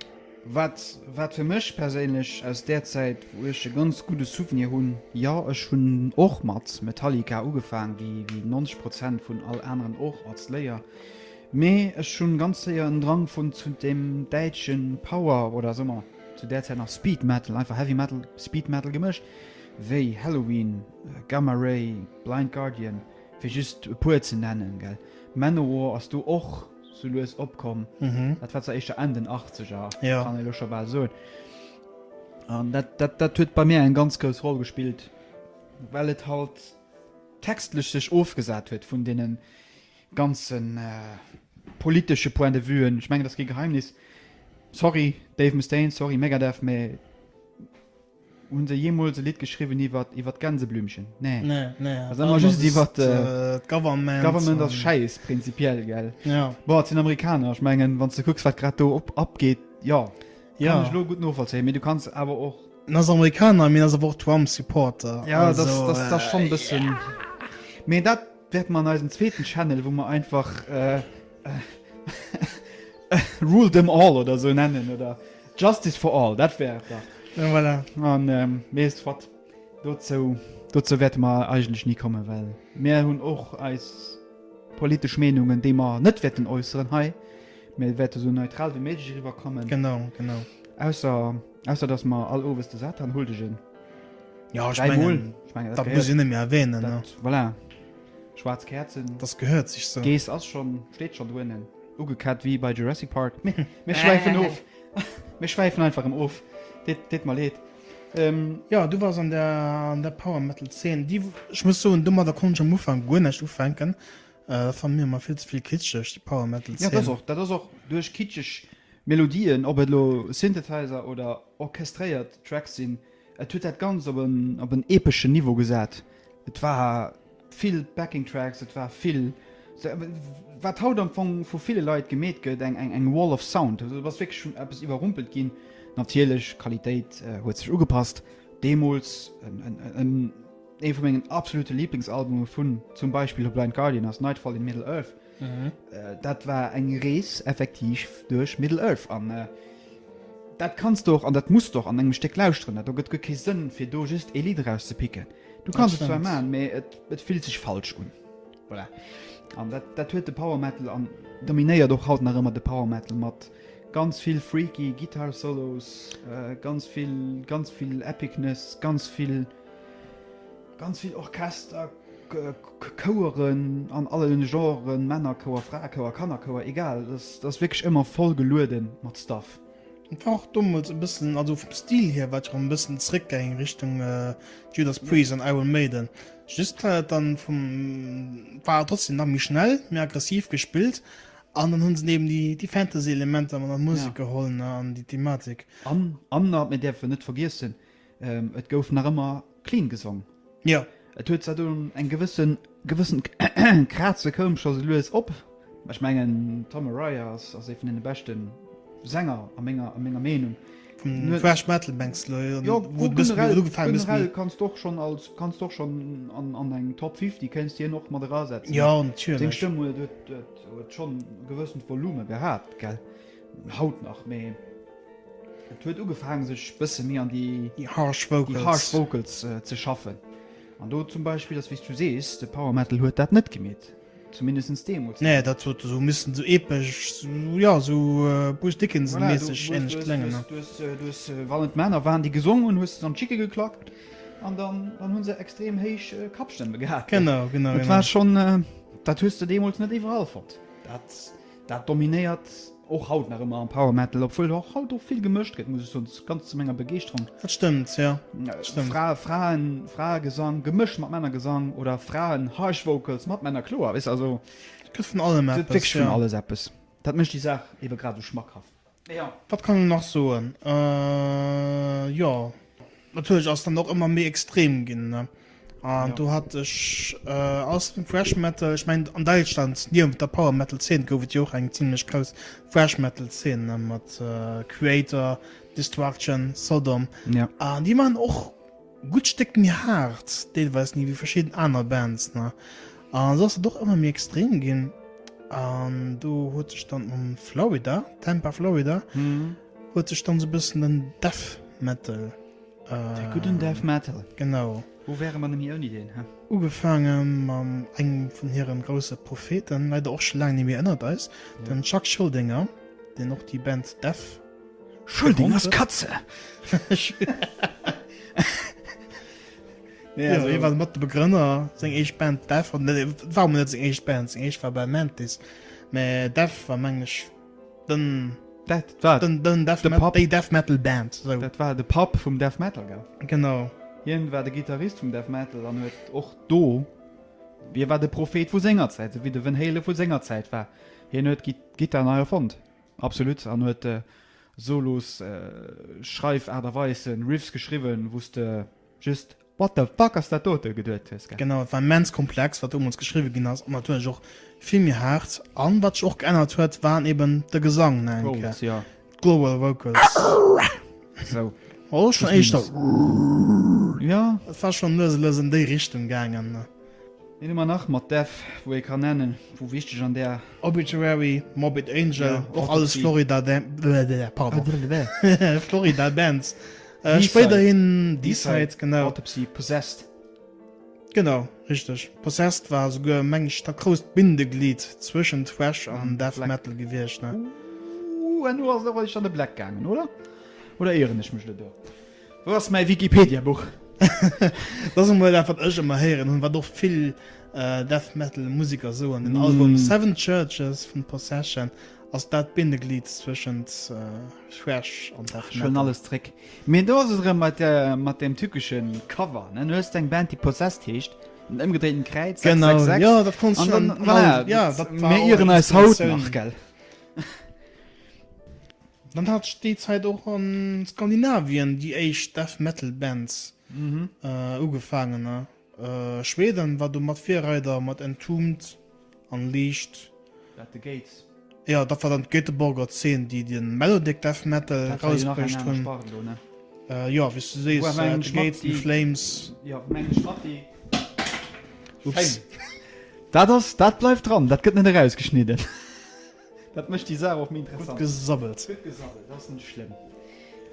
Wat, wat fir mech perséinlech aus där Zäit, wou ech e ganz gudde Souvenir hunn, jo, ech hunn och mat Metallica ugefaang, wéi, wéi 90 Prozent vun all aneren och, als Léier, mee ech hunn ganz séier en Drang fonnt zu dem däitsche Power oder soe mer zu där Zäit nach Speed Metal, einfach Heavy Metal, Speed Metal gemëscht, wéi Helloween, Gamma Ray, Blind Guardian, fir just e puer ze nennen, gell. Manowar ass do och sou lues opkomm. Dat war zwar éischter Enn den Achtzeger, kann ee lo scho bal soen. An dat, dat, dat huet bei mir eng ganz grouss Roll gespillt, well et halt textlech sech ofgesat huet vun deene ganze politesche Point de vuen. Ech mengen, dat ass kee Geheimnis. Sorry Dave Mustaine, sorry Megadeth, mä. Hunn se jeemools e Lidd geschriwwen iwwer iwwer d'Gänseblümchen? Nee. Nee, nee. Ass ëmmer just iwwer d'Government. Government ass schäiss prinzipiell, gell? Ja. Bon, et sinn Amerikaner, ech mengen, wann s de kucks, wat grad do op abgeet, jo. Ja. Kann ech elo gutt novollzéien, mee du kanns awer och. En ass Amerikaner, mee en ass awer och Trump-Supporter. Ja, dat ass dat ass schonn e bëssen. Mee dat wäerte mer an eisem zweeten Channel, wou mer einfach Rule them all oder sou nennen oder Justice for all, dat wär et dach. Ja, voilà. An ähm, weess wat, dozou, dozou wäerte mer eigentlech ni kommen, well mir hunn och eis politesch Meenungen, déi mer net wäerten äusseren hei. Mir wäerte sou neutral wéi méiglech eriwwer kommen. Genau, genau. Ausser, ausser dass mer all Owes de Satan huldegen. Ja, ech mengen, ich mengen, dat muss ich net méi erwähnen. Ne? Voilà. Schwaarz Käerzen. Das gehört sich so. Geess ass schon, steet schon doënnen. Ugekett wéi bei Jurassic Park. Mir schwäifen of. Mir schwäifen einfach erëm of. Deet, deet mer leed. Ähm, ja, du wars an der, an der Power Metal Szene. Déi, ech muss soen, domadder konnt ech am Ufank guer näischt ufänken. Äh, dat war mir ëmmer vill ze vill kitscheg, déi Power Metal Szene. Ja, dat ass och, dat ass och duerch kitscheg Melodien, ob et elo Synthesizer oder orchestréiert Tracks sinn, et huet dat Ganzt op en, op en epeschen Niveau gesat. Et war vill Backing Tracks, et war vill, wat haut am Fong vu ville Leit gemeet gëtt, eng, eng, eng Wall of Sound. Also du bass wierklech vun eppes iwwerrumpelt ginn. Natierlech, d'Qualitéit huet sech ugepasst. Deemools en, en, en, ee vu mengen absolute Lieblingsalbume vun zum Beispill Blind Guardian ass Nightfall in Middle Earth. Dat war eng Rees effektiv duerch Middle Earth an dat kanns de och an dat muss de och an engem Stéck lauschteren. Dat do gëtt guer kee Sënn fir do just ee Lidd erauszepicken. Du kanns et zwar maachen, mee et et fillt sech falsch un. Voilà. An dat dat huet de Power Metal an dominéiert och haut nach ëmmer de Power Metal mat ganz vill freaky Guitar Solos, ganz vill ganz vill Epicness, ganz vill Ganz vill Orchester, Choueren an allen Genren, Männerchouer, Fraechouer, Kannerchouer, egal, dat ass wierklech ëmmer voll geluede mat Stuff. Et war och domols e bëssen, also vum Stil hier war et jo e bëssen zréckgaangen Richtung Judas Priest an Iron Maiden, just war et dann vum, war trotzdem nach méi schnell, méi aggressiv gespillt an dann hunn se eben déi déi Fantasy-Elementer mat an d'Musek geholl, ne, an déi Thematik. An, an mir däerfen net vergiessen, Et gouf nach ëmmer clean gesong. Jo. Et huet zwar dunn eng gewëssen gewëssen Kraze koum scho sou lues op. Ech mengen Tom Araya ass ass ee vun deene beschte Sänger a menger a menger Meenung. Vum Thrash Metal mengs de elo? Jo, Wou et e bësse méi generell ugefaangen huet, generell méi. kanns de och schonn als kanns de och schonn an an eng Top 50 kéints de hien och mat erasetzen. Jo, Seng natierlech. Stëmm huet huet huet huet schonn e gewëssent Volume gehat, gell? Haut nach, mee. Et huet ugefaangen sech bësse méi an déi Déi harsh vocals. Déi harsh vocals ze schaffen. An do zum Beispill ass wéi s du sees, de Power Metal huet dat net gemeet. Zumindest deemools net. Nee, dat huet esou missen esou epesch, esou jo, esou Bruce Dickinson-méisseg ähnlech kléngen, ne? Du hues, du hues, wann et Männer waren déi gesongen hunn, hues de se an d'Schicke geklackt an dann, dann hu se extrem héich Kappstëmme gehat. Genau, genau, genau. Dat war schonn, dat hues de deemools net iwwerall fonnt. Dat. Dat dominéiert och haut nach ëmmer am Power Metal, obwuel och haut och vill gemëscht gëtt, muss ech soen, ganz zu menger Begeeschterung. Dat stëmmt, jo. Dat stëmmt. Fra, Fraen, Fraegesang gemëscht mat Männergesang oder Fraen Harsh Vocals mat Männerkloer, weess also. Et gëtt vun allem eppes, jo. Wierklech vun alles eppes. Dat mécht déi Saach ebe grad esou schmackhaft. Jo. Wat kann een nach soen? Jo, natierlech ass dann och ëmmer méi extrem ginn, ne? An do hat ech aus dem Thrash Metal, ech mengen an Däitschland niewent der Power Metal Zeen gouf et jo och eng zimlech grouss Thrash Metal Zeen, ne, mat Kreator, Destruction, Sodom. An déi waren och gutt Stéck méi haart deelweis ni wéi verschidden aner Bands, ne? An esou ass et och ëmmer méi extrem ginn. An do huet sech dann am Florida, Tampa, Florida, huet sech dann esou e bëssen den Death Metal. De gudden Death Metal. Genau. Wou wäre mer nëmme ouni deen, he? Ugefaange mam engem vun hiren grousse Propheten, leider och scho laang ni méi ënnert eis, den Chuck Schuldiner, deen och déi Band Death. Schuldingers Katze! Nee, also, hie war mat de Begrënner, seng éischt Band Death, an net, war emol net seng éischt Band, seng éischt war bei Mantis, mä Death war mengen ech den, Dat war den, den Death de Metal, Papp. déi Death Metal Band, sou. Dat war de Papp vum Death Metal, gell? Genau. Hien war de Gittarist vum Death Metal an huet och do, hie war de Prophet vu senger Zäit, sou wéi de Van Halen vu senger Zäit war. Hien huet d'Gittar nei erfonnt, absolut, an huet. Solos, Schreifaart a Weisen, Riffs geschriwwen, wou s de just What the fuck ass dat dote geduet hues, gell? Genau, et war immens komplex, wat deemools geschriwwe ginn ass, an natierlech och vill méi haart. An wat sech och geännert huet, waren eben de Gesang, ne, eng Kéier. Vocals, jo. D'Global Vocals. Sou. War och schonn éischter. Jo. Et war schonn lues a lues an déi Richtung gaangen. Wien hu mer nach mat Death, wou ee kann nennen, wou wichteg an där. Obituary, Morbid Angel, och alles Florida, pardon, Florida Bands. Spéiderhin Deicide, genau. Autopsy, Possessed. Genau, richteg. Possessed war esouguer, meng ech, dat grousst Bindeglied zwëschen Thrash an Death Metal gewiescht, ne? Ooh, an do ass et och eréischt an de Black gaangen, oder? Oder ieren ech mech elo do? Wou ass mäi Wikipedia-Buch? Dat ass emol dat, wat ech ëmmer héieren hunn, wat och vill Death Metal Museker soen. Den Album Seven Churches vun Possession ass dat Bindeglied zwëschent Thrash an Death Metal. Ech huelen alles zréck. Mee do ass et erëm mat der, mat deem tückesche Cover, ne? Du hues eng Band, déi Possessed heescht, en ëmgedréinten Kräiz, 666. Genau, jo, dat konns du schon. An dann, voilà, ja, dat war mir ieren eis haut nach, gell? Dann hat sech déi Zäit och a Skandinavien déi éischt Death Metal Bands ugefaangen. Schweden war do mat Virreider mat Entombed an Leashed. At the Gates. Jo, dat war dann d'Göteborger Zeen, déi de Melodic Death Metal erausbruecht hunn. Jo, wéi s du sees, At the Gates, In Flames. Ups. Dat ass, dat bleift dran, dat gëtt net erausgeschnidden. Dat mécht déi Saach och méi interessant. Gutt gesabbelt. Gutt gesabbelt, dat ass net schlëmm.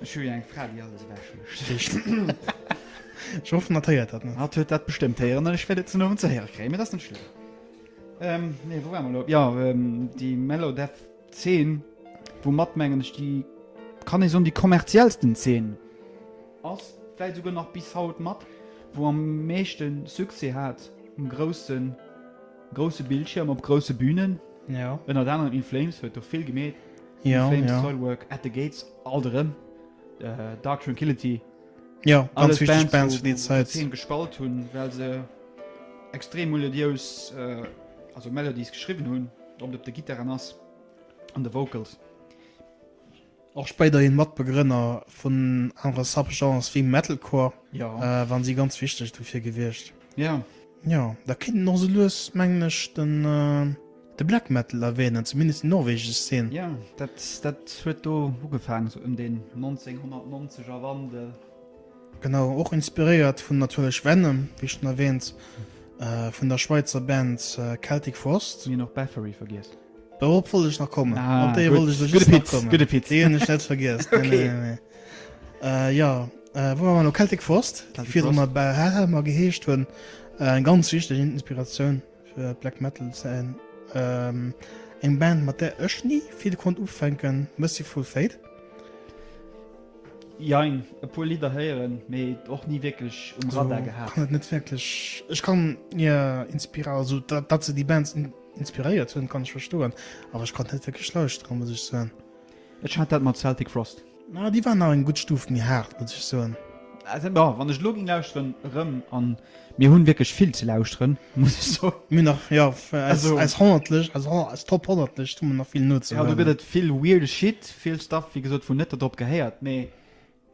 Ech hu jo eng Fra, déi alles ewech mécht. Ech hoffen, hatt héiert dat net. Hatt huet dat bestëmmt héieren an ech wäert et den Owend ze héiere kréien, mee dat ass net schlëmm. Ähm, nee, wou ware mer elo? Jo, déi Melodeath-Zeen, woumat, mengen ech, déi, kann ee soen, déi kommerziellsten Zeen ass, vläicht esouguer nach bis haut mat, wou am meeschte Succès hat um groussen. Grousse Bildschierm op grousse Bünen. Ja. Ënnert anerem In Flames huet do vill gemeet. Ja, In Flames, ja. Soilwork, At the Gates, alt erëm. Äh, Dark Tranquillity. Ja, ganz Alles wichteg Bands, Bands wou, fir déi wou Zäit. d'Zeen gespalt hunn, well se extrem melodiös, äh, also Melodies geschriwwen hunn, ob et op de Gittaren ass an de Vocals. Och spéiderhin Matbegrënner vun anere Subgenres wéi Metalcore Ja. waren si ganz wichteg dofir gewiescht. Ja. Jo, da kéint een och esou lues, mengen ech, den de Black Metal erwähnen, zumindest déi norwegesch Szene. Ja, dat, dat huet do ugefaangen, sou ëm den 1990 er Wandel. Genau, och inspiréiert vun natierlech Venom, wéi schonn erwähnt, vun der Schweizer Band Celtic Frost. Mir hunn och Bathory vergiess. Dorop wollt ech nach kommen. Ah, Op déi gutt. wollt ech Gudde just nach Pitz, kommen. gudde Pitz. Déi hunn ech net vergiess. Nee, Okay. nee, nee, nee. Äh, ja, äh, wou war mer elo? Celtic Frost, déi Celtic virdru Frost. mal bei Hellhammer geheescht hunn. Äh, eng ganz wichteg Inspiratioun fir Black Metal Szene. Ähm, eng Band, mat där ech ni vill konnt ufänken, Mercyful Fate. Jein, e puer Lidder héieren, mee och ni wierklech um Radar gehat. Kann et net wierklech, ech kann hir Inspira, also dat, dat se déi Bands in, Inspiréiert hunn, kann ech verstoen, awer ech konnt net wierklech lauschteren, muss ech soen. Ech hat dat mat Celtic Frost. Na, déi waren nach eng gutt Stuf méi haart, muss ech soen. Also bon, wann ech elo ging lauschteren erëm, an mir hunn wierklech vill ze lauschteren, muss ech soen. Mir hunn nach, jo, eis, Also- eis 100 Lëscht, also eis Top 100 Lëscht hu mer nach vill Ja, do nozehuelen. gëtt et vill weirde Shit, vill Stuff, wéi gesot, wou net dodrop gehéiert, mee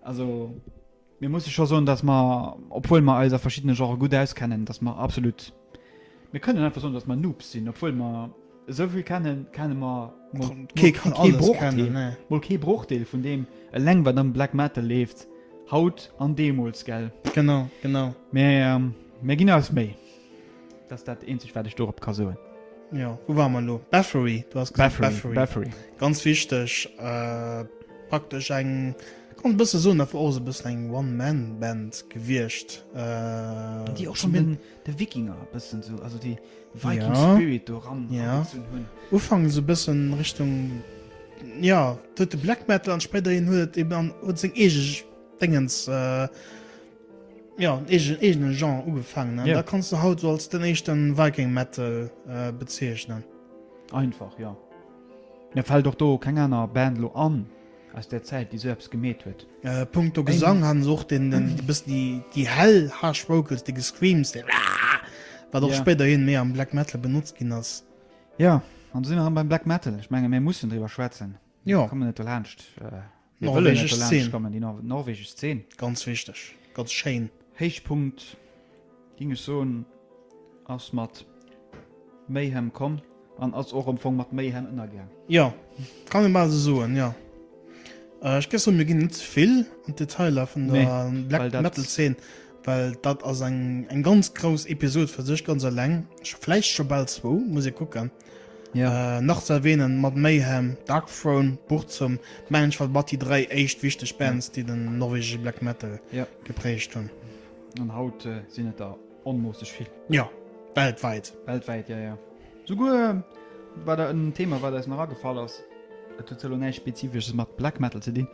also Mir musse scho soen, dass mer, obwuel mer eis a verschiddene Genrë gutt auskennen, dass mer absolut, mir kënnen einfach soen, dass mer Noobs sinn. Obwuel mer esou vill kennen, kenne mer mol Kee kann kee alles Brochdeel, kennen, nee. mol kee Brochdeel vun deem eleng, wat am Black Metal leeft, haut an deemools, gell? Genau, genau. Mä mir ginn eis Méi. Dat ass dat eenzegt, wat ech dorop ka soen. Jo, wou ware mer elo? Bathory, du has gesot Bathory, Bathory. Bathory. Ganz wichteg, praktesch eng, kann e bësse soen, dat war och esou e bëssen eng One-Man-Band gewiescht. Déi och schonn den, de Wikinger e bëssen esou, also déi Viking Ja. Spirit do eran Ja. eragezunn hunn. Ufanks esou e bëssen Richtung, jo, et huet de Black Metal an spéiderhin huet et eben an, huet seng eege Déngens, Jo, en eegen, eegene Genre ugefaangen. An Ja. da kanns du haut so als den éischten Viking Metal äh, bezeechnen. Einfach, jo. Mir fält och do keng aner Band elo an aus där Zäit, déi sou eppes gemeet huet. Äh, punkto Gesang haten se och den, den, e bëssen déi, déi hell harsh Vocals, dee Gescreams, dee wat och Ja. spéiderhin méi am Black Metal benotzt ginn ass. Jo, an do si mer erëm beim Black Metal. Ech menge mir mussen driwwer schwätzen. Jo. Komme net dolaanscht. Mir wëllen net dolaanscht kommen, déi norwegesch Zeen. Ganz wichteg, ganz schéin. Héichpunkt, géing ech soen, ass mat Mayhem komm an ass och am Fong mat Mayhem ënnergaang. Jo, kann ee bal esou soen, jo. Ech géif soen, mir ginn net ze vill an d'Detailer vun der Black Metal Zeen, well dat ass eng eng ganz grouss Episod fir sech ganz eleng, vläicht scho bal zwou, muss ee kucken. Ja. Nach ze erwähnen mat Mayhem, Darkthrone, Burzum, mengen ech war mat déi 3 éischt wichteg Bands, déi den norwegesche Black Metal ja. geprägt hunn. An haut äh, sinn et der onmoosseg vill. Ja, weltwäit. Weltwäit, ja, ja. Souguer war da en Thema, wat eis nach agefall ass. Et huet elo näischt Spezifesches mat Black Metal ze dinn.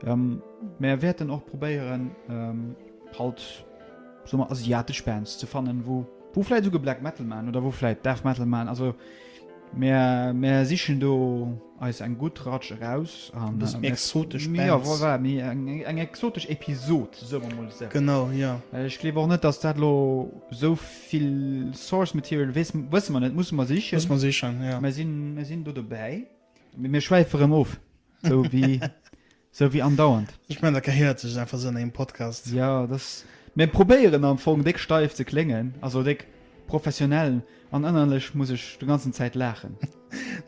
Ähm, mer wäerten och probéieren, ähm, halt soe mer asiatesch Bands ze fannen, wou wou vläit esouguer Black Metal man oder wou vläit Death Metal man. Also mär mär sichen do eis eng gutt Ratsch eraus an e bësse méi exotesch Bands. Jo voilà, méi eng eng exotesch Episod, soe mer mol esou. Genau, jo. Well ech gleef och net, datt dat elo esou vill Source Material, weess wësse mer net, musse mer sichen. Musse mer sichen, jo. Mer sinn mer sinn do dobäi. Mee mir schwäife rëm of, sou wéi Sou wéi andauernd. Ech mengen, dat gehéiert sech einfach sou an engem Podcast. Jo, dass, mir probéieren am Fong déck steif ze kléngen, also déck professionell, an ënnerlech muss ech de ganzen Zäit laachen.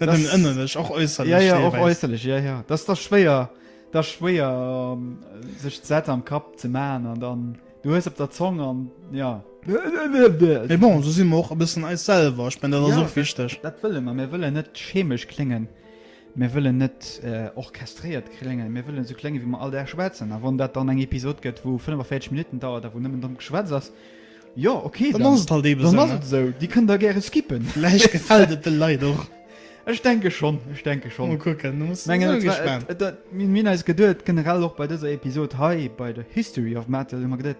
Net nëmmen ënnerlech, och äusserlech Ja, ja, och äusserlech, ja, ja. Dass ass schwéier, dat ass schwéier sech d'Sätz am Kapp ze maachen an dann, du hues op der Zong an, ja. Mee bon, sou si mer och e bëssen eis selwer, ech mengen, dat ass och wichteg. Dat wëlle mer, mir wëllen net chemesch kléngen. Mir wëllen net orchestréiert kléngen, mir wëllen esou kléngen, wéi mer all Dag schwätzen. A wann dat dann eng Episod gëtt, wou 45 Minutten dauert a wou nëmmen domm Geschwätz ass, jo, okay, dann ass et halt eebe esou. Dann ass et esou. Déi kënnt der gäre skippen. Vläicht gefält et de Leit och. Ech denke schonn, ech denke schonn. Mol kucken, du muss Mengen, et war, et, et, mir hunn eis geduet, generell och bei dëser Episod hei, bei der History of Metal, hu mer geduet,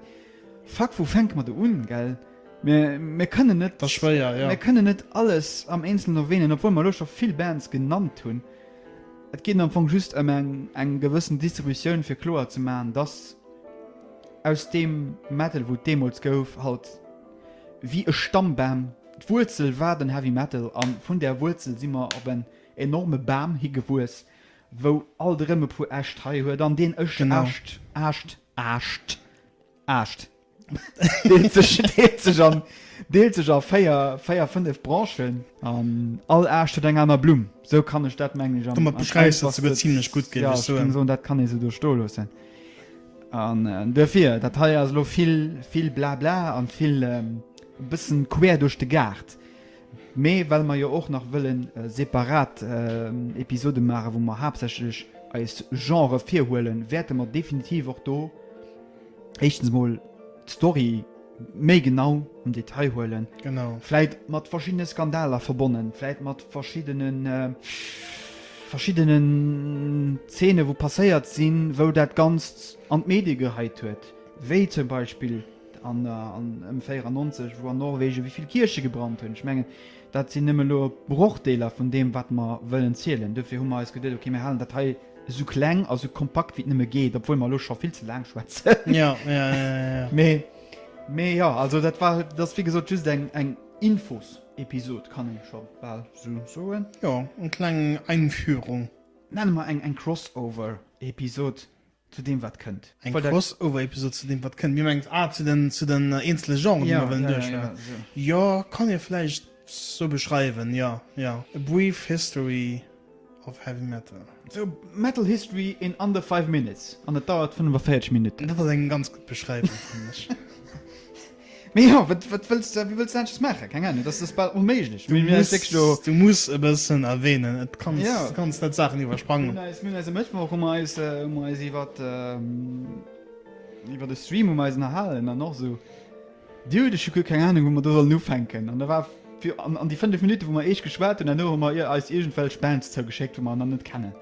Fuck, wou fänke mer do un, gell? Mir, mir kënnen net, Das schwéier, ja. mir kënnen net alles am Eenzelnen erwähnen, obwuel mer elo scho vill Bands genannt hunn. Et geet am Fong just ëm eng, eng gewëssen Distributioun, fir kloer ze maachen, dass aus deem Metal, wou et deemools gouf, halt wéi e Stammbam, d'Wuerzel war den Heavy Metal a vun där Wuerzel si mer op en enorme Bam higewuess, wou alt erëm e puer Äscht hei huet an deen Ëscht, Ascht, Aascht, Aascht, Aascht. deelt sech, deelt sech an, deelt sech a 4, 4, 5 Branchen an all Aascht huet eng aner Blumm. Sou kann ech dat mengen ech am Domat beschreifs du dat souguer zimlech gutt, géif ech soen. Ja, ech géing soen, dat kann ee sou do stoe loossen. An duerfir, dat hei ass elo vill, vill Blabla an vill e bëssen quer duerch de Gaart. Mee well mer jo och nach wëllen separat Episode maachen, wou mer haaptsächlech eis Genrë virhuelen, wäerte mer definitiv och do éischtens mol d'Story méi genau am Detail huelen. Genau. Vläit mat verschiddene Skandaler verbonnen, vläit mat verschiddenen verschiddenen Zeene wou passéiert sinn, wou dat Ganzt an d'Medie geheit huet, wéi zum Beispill an ëm 94, wou an Norwegen wéi vill Kierche gebrannt hunn. Ech mengen, dat sinn nëmme elo Brochdeeler vun deem, wat mer wëllen zielen. Dofir hu mer eis geduet, okay, mir halen dat hei Esou kleng a sou kompakt wéi et nëmme geet, obwuel mer elo scho vill ze laang schwätzen. Ja, ja, ja, ja. Mee, mee jo, also dat war, dat ass wéi gesot just eng, eng Infos-Episod, kann ee scho bal sou soen. Jo, eng kleng Einführung. Nenne mer eng, eng Crossover-Episod zu deem wat kënnt. Eng Crossover-Episod zu deem wat kënnt? Mir mengt, ah, zu den, zu den eenzele Genren, déi mer wëllen duerchhuelen. Ja, ja, ja, sou. Jo, kann ee vläicht sou beschreiwen, jo, jo. A brief history Of heavy metal. Sou, Metal History in under 5 minutes an et dauert 45 Minutten. Dat ass eng ganz gutt Beschreiwung, fannen ech. Mee jo, wat, wat wëlls de, wéi wëlls de aneschters maachen? Keng Ahnung, dat ass bal onméiglech. Du muss, du muss e bëssen erwähnen, et kanns, ja. du kanns net Saachen iwwersprangen. Mir hunn eis, mir hunn eis e Mëttwoch hu mer eis, hu mer eis iwwert, iwwert e Stream hu mer eis ënnerhalen an och sou. Dude, ech hu guer keng Ahnung wou mer do sollen ufänken. An da war fir an, an déi 5 Minutten wou mer eescht geschwat hunn, herno hu mer eis iergendwelch Bands zougeschéckt wou mer nach net kennen.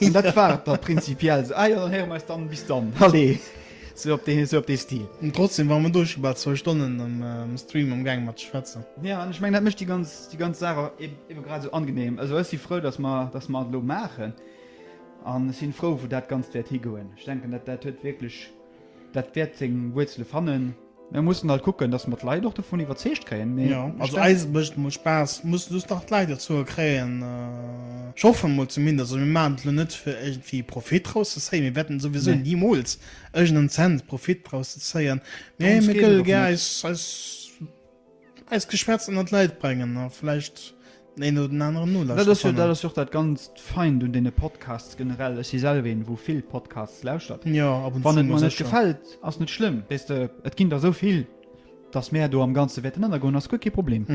An dat war et da prinzipiell. Sou, ah jo, dann héiere mer eis dann, bis dann, allez. Sou op dee, sou op dee Stil. An trotzdem ware mer do scho bal zwou Stonnen am, am Stream am gaang mat schwätzen. Ja, an ech mengen dat mécht déi ganz, déi ganz Saach och ebe grad esou angenehm. Also ech si frou, dass mer, dass mer et elo maachen an ech si frou wou dat Ganzt wäert higoen. Ech denken dat, dat huet wierklech, dat wäert seng Wuerzele fannen. Mir mussen halt kucken, dass mer d'Leit och dovun iwwerzeegt kréien. Mee Ja, also eis mécht et mol Spaass, mussen just nach d'Leit dozou kréien. Ech hoffen mol zumindest. Also mir maachen et elo net fir iergendwéi Profit draus ze zéien. Mir wäerten souwisou Nee. nimools iergend en Cent Profit draus ze zéien. Mee Dorëms mir geet et gëlle och gär net. eis, eis, eis Geschwätz ënnert d'Leit bréngen a vläicht den een oder den aneren Dat Nolauschterer ass jo, dat fannen. ass jo och dat ganzt Feint un deene Podcasts generell. Ech si selwer een, wou vill Podcasts lauschtert. Jo, ab und Wann zu et mol mer net sécher. gefält, ass net schlëmm. Weess de, et ginn der esou vill, dass mär do am Ganze wäerten ënnergoen, ass guer kee Problem.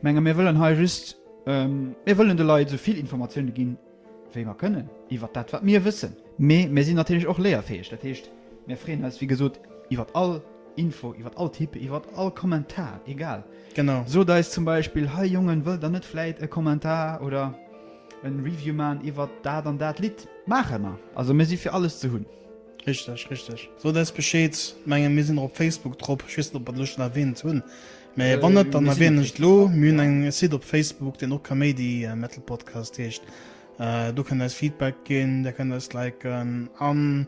Menge mir wëllen hei just, mir wëllen de Leit esou vill Informatioune ginn, wéi mer kënnen, iwwert dat, wat mir wëssen. Mee mir sinn natierlech och léierfäeg. Dat heescht, mir freeën eis, wéi gesot, iwwert all Info, iwwert all Tipp, iwwert all Kommentar, egal. Genau. Sot eis zum Beispill, Hei Jongen, wëllt der net vläit e Kommentar oder en Review man iwwert dat an dat Lidd? Maache mer. Also mir si fir alles ze hunn. Richteg, richteg. Sot eis Bescheed. Mengen mir sinn och op Facebook drop. Ech weess net, ob mer dat elo schonn erwähnt hunn. Mä wann net, dann Mir sinn erwähnen op ech et elo. Mir hunn eng Site op Facebook, deen och Kaméidi Metal Podcast heescht. Do kënnt der eis Feedback ginn, der kënnt eis liken an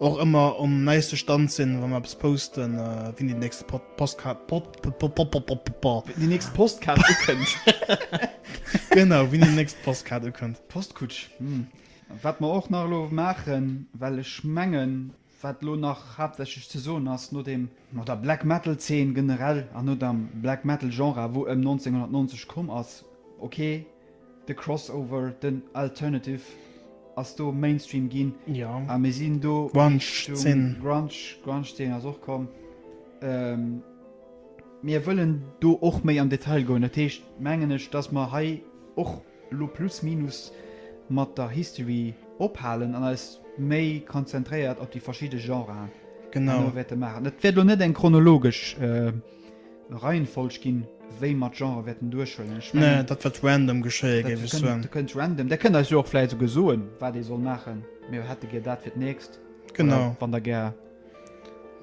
och ëmmer um neiste Stand sinn, wa mer eppes posten, wéini déi nächste Pod Postcard Pod Pod Déi nächst Postkaart ukënnt. Genau, wéini déi nächst Postkaart ukënnt. Postkutsch, hm. Wat mer och nach elo maachen, well ech mengen, Wat elo nach haaptsächlech ze soen ass, no dem, no der Black Metal Zeen generell an no dem Black Metal Genre wou ëm 1990 komm ass, ok, de Crossover, den Alternative ass do Mainstream ginn a mir sinn do Richtung Grunge, Grunge Zeen ass och komm. Mir wëllen do och méi am Detail goen, dat heescht mengen ech, dass mer hei och, elo plus minus mat der History ophalen an eis méi konzentréiert op déi verschidde Genren Genau. wäerte maachen. Et wäert elo net eng chronologesch Reihenfolg ginn, wéi mer d'Genre wäerten duerchhuelen. Ech Nee, mengen, dat wäert random geschéie, dat géif ech kënnt, soen. dat kënnt random. Der kënnt eis jo och vläicht esouguer soen, wat ee soll maachen. Mir hätte gär dat fir d'nächst. Oder Genau. wann der gär.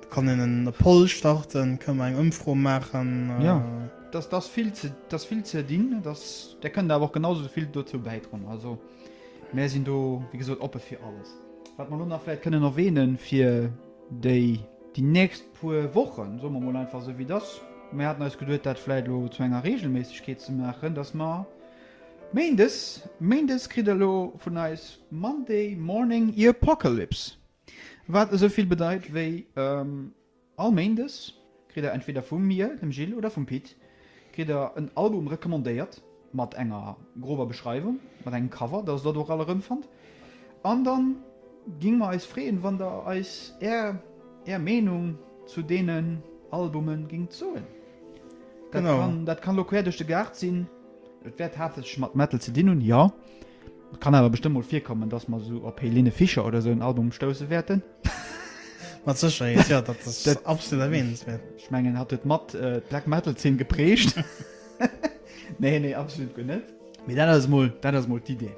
Kann een en Poll starten, kënne mer eng Ëmfro maachen. Jo, dass ass vill ze, dass vill ze dinn, dass där kënnt awer och genau esou vill dozou bäidroen. Also mär sinn do wéi gesot oppe fir alles. Wat mer elo nach vläicht kënnen erwähnen fir déi déi nächst puer Wochen, soe mer mol einfach esou wéi et ass, mir haten eis geduet dat vläicht elo zu enger Regelméissegkeet ze maachen, dass mer Méindes, Méindes kritt der elo vun eis Monday Morning Earpocalypse. Wat esou vill bedeit wéi, All Méindes kritt der entweder vu mir, dem Gilles, oder vum Pit, kritt der en Album recommandéiert, mat enger grober Beschreiwung, mat engem Cover, dass der dat och all erëmfannt. An dann géinge mer eis freeën, wann der eis är är Meenung zu deenen Albume géingt soen. Dat kann, dat kann elo quer duerch de Gaart sinn. Et wäert haaptsächlech mat Metal ze dinn hunn, jo. Et kann awer bestëmmt mol virkommen, dass mer esou op Helene Fischer oder esou en Album stousse wäerten. Mat Sécherheet, jo, dat ass absolut erwähnenswäert. Ech mengen, hatt huet mat d'Black Metal Zeen geprägt. Nee, nee, absolut guer net. Mee dat ass mol, dat ass mol d'Idee,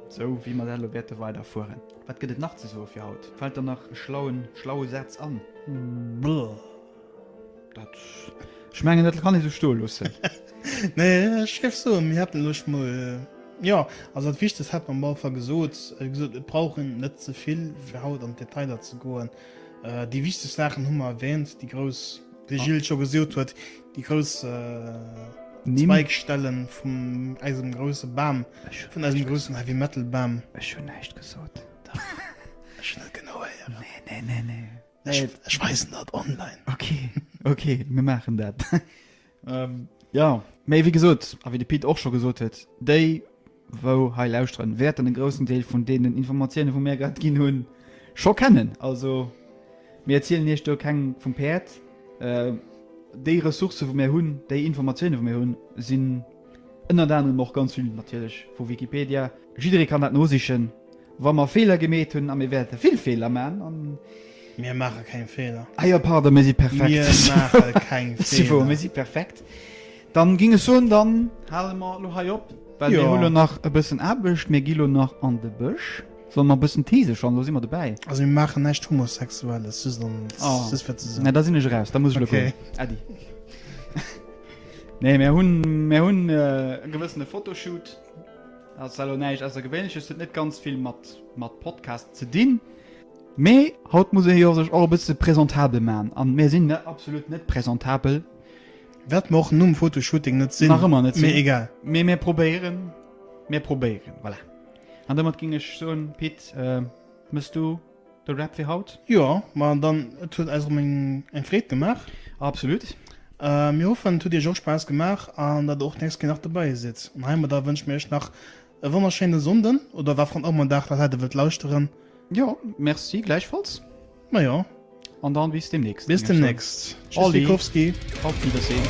esou wéi mer dat elo wäerte weiderfueren. Wat gëtt et nach ze soe fir haut? Fält der nach e schlauen, schlaue Saz an? Bleh. Dat, ech mengen, dat kann ee sou stoe loossen. Nee, ech géif soen, mir hätten elo mol, jo, also dat Wichtegst hätte mer am alle Fall gesot. Wéi gesot, mir brauchen net ze vill fir haut an d'Detailer ze goen. Déi wichteg Saachen hu mer erwähnt, déi grouss, wéi de Gilles scho gesot huet, déi grouss Zweigstellen vum eisem grousse Bam, vun eisem groussen Heavy Metal Bam. Ech hunn näischt gesot. Dach, ech hunn et genau héieren. Nee, nee, nee, nee. Ech, ech weisen dat online. Okay, okay, mir maachen dat. ähm, ja, méi wéi gesot, a wéi de Pit och scho gesot huet, déi wou hei lauschteren, wäerten e groussen Deel vun deenen Informatiounen, wou mir grad ginn hunn, scho kennen. Also mir erzielen iech do keng vum Päerd. Äh, déi Ressourcë wou mir hunn, déi Informatiounen wou mir hunn, sinn ënnert anerem och ganz vill natierlech vu Wikipedia. Jidderee kann dat nosichen. Wa mer Feeler gemeet hunn, a mir wäerte vill Feeler man, an. Mir maache keng Feeler. Ah jo, pardon, mir si perfekt. Mir maache keng Feeler. Mir si perfekt. Dann ging ech soen, dann hale mer elo hei op, well mir hu lo nach e bëssen Aarbecht. Mir gi lo nach an de Bësch. Solle mer e bëssen tease schonn? Lo si mer dobäi. Also mir maachen näischt Homosexuelles, just an, just fir ze soen. Nee, da sinn ech eraus, da muss ech elo goen. Äddi. Nee, mir hunn, mir hunn e gewëssene Fotoshoot. Ass elo näischt Aussergewéinleches, huet net ganz vill mat mat Podcast ze dinn. Mee haut muss ee jo sech och e bësse presentabel man an mir sinn net absolut net presentabel. Wäerte mer och nom Fotoshooting net sinn. Nach ëmmer net sinn. Mee egal. Mee mir probéieren, mir probéieren, voilà. An domat géing ech soen, Pit, mëss du de Wrap fir haut? Jo, ma dann, et huet eis erëm eng eng Freed gemaach. Absolut. Mir hoffen, et huet iech och Spaass gemaach an datt der och d'nächst Kéier nach dobäi sidd. An heimadder wënsche mir iech nach E wonnerschéine Sonnden, oder wat fir ëmmer Dag dat hätt der wëllt lauschteren. Jo, merci gläichfalls. Ma jo. An dann bis demnächst. Bis demnächst. Tschüssikowski. Auf Wiedersehen.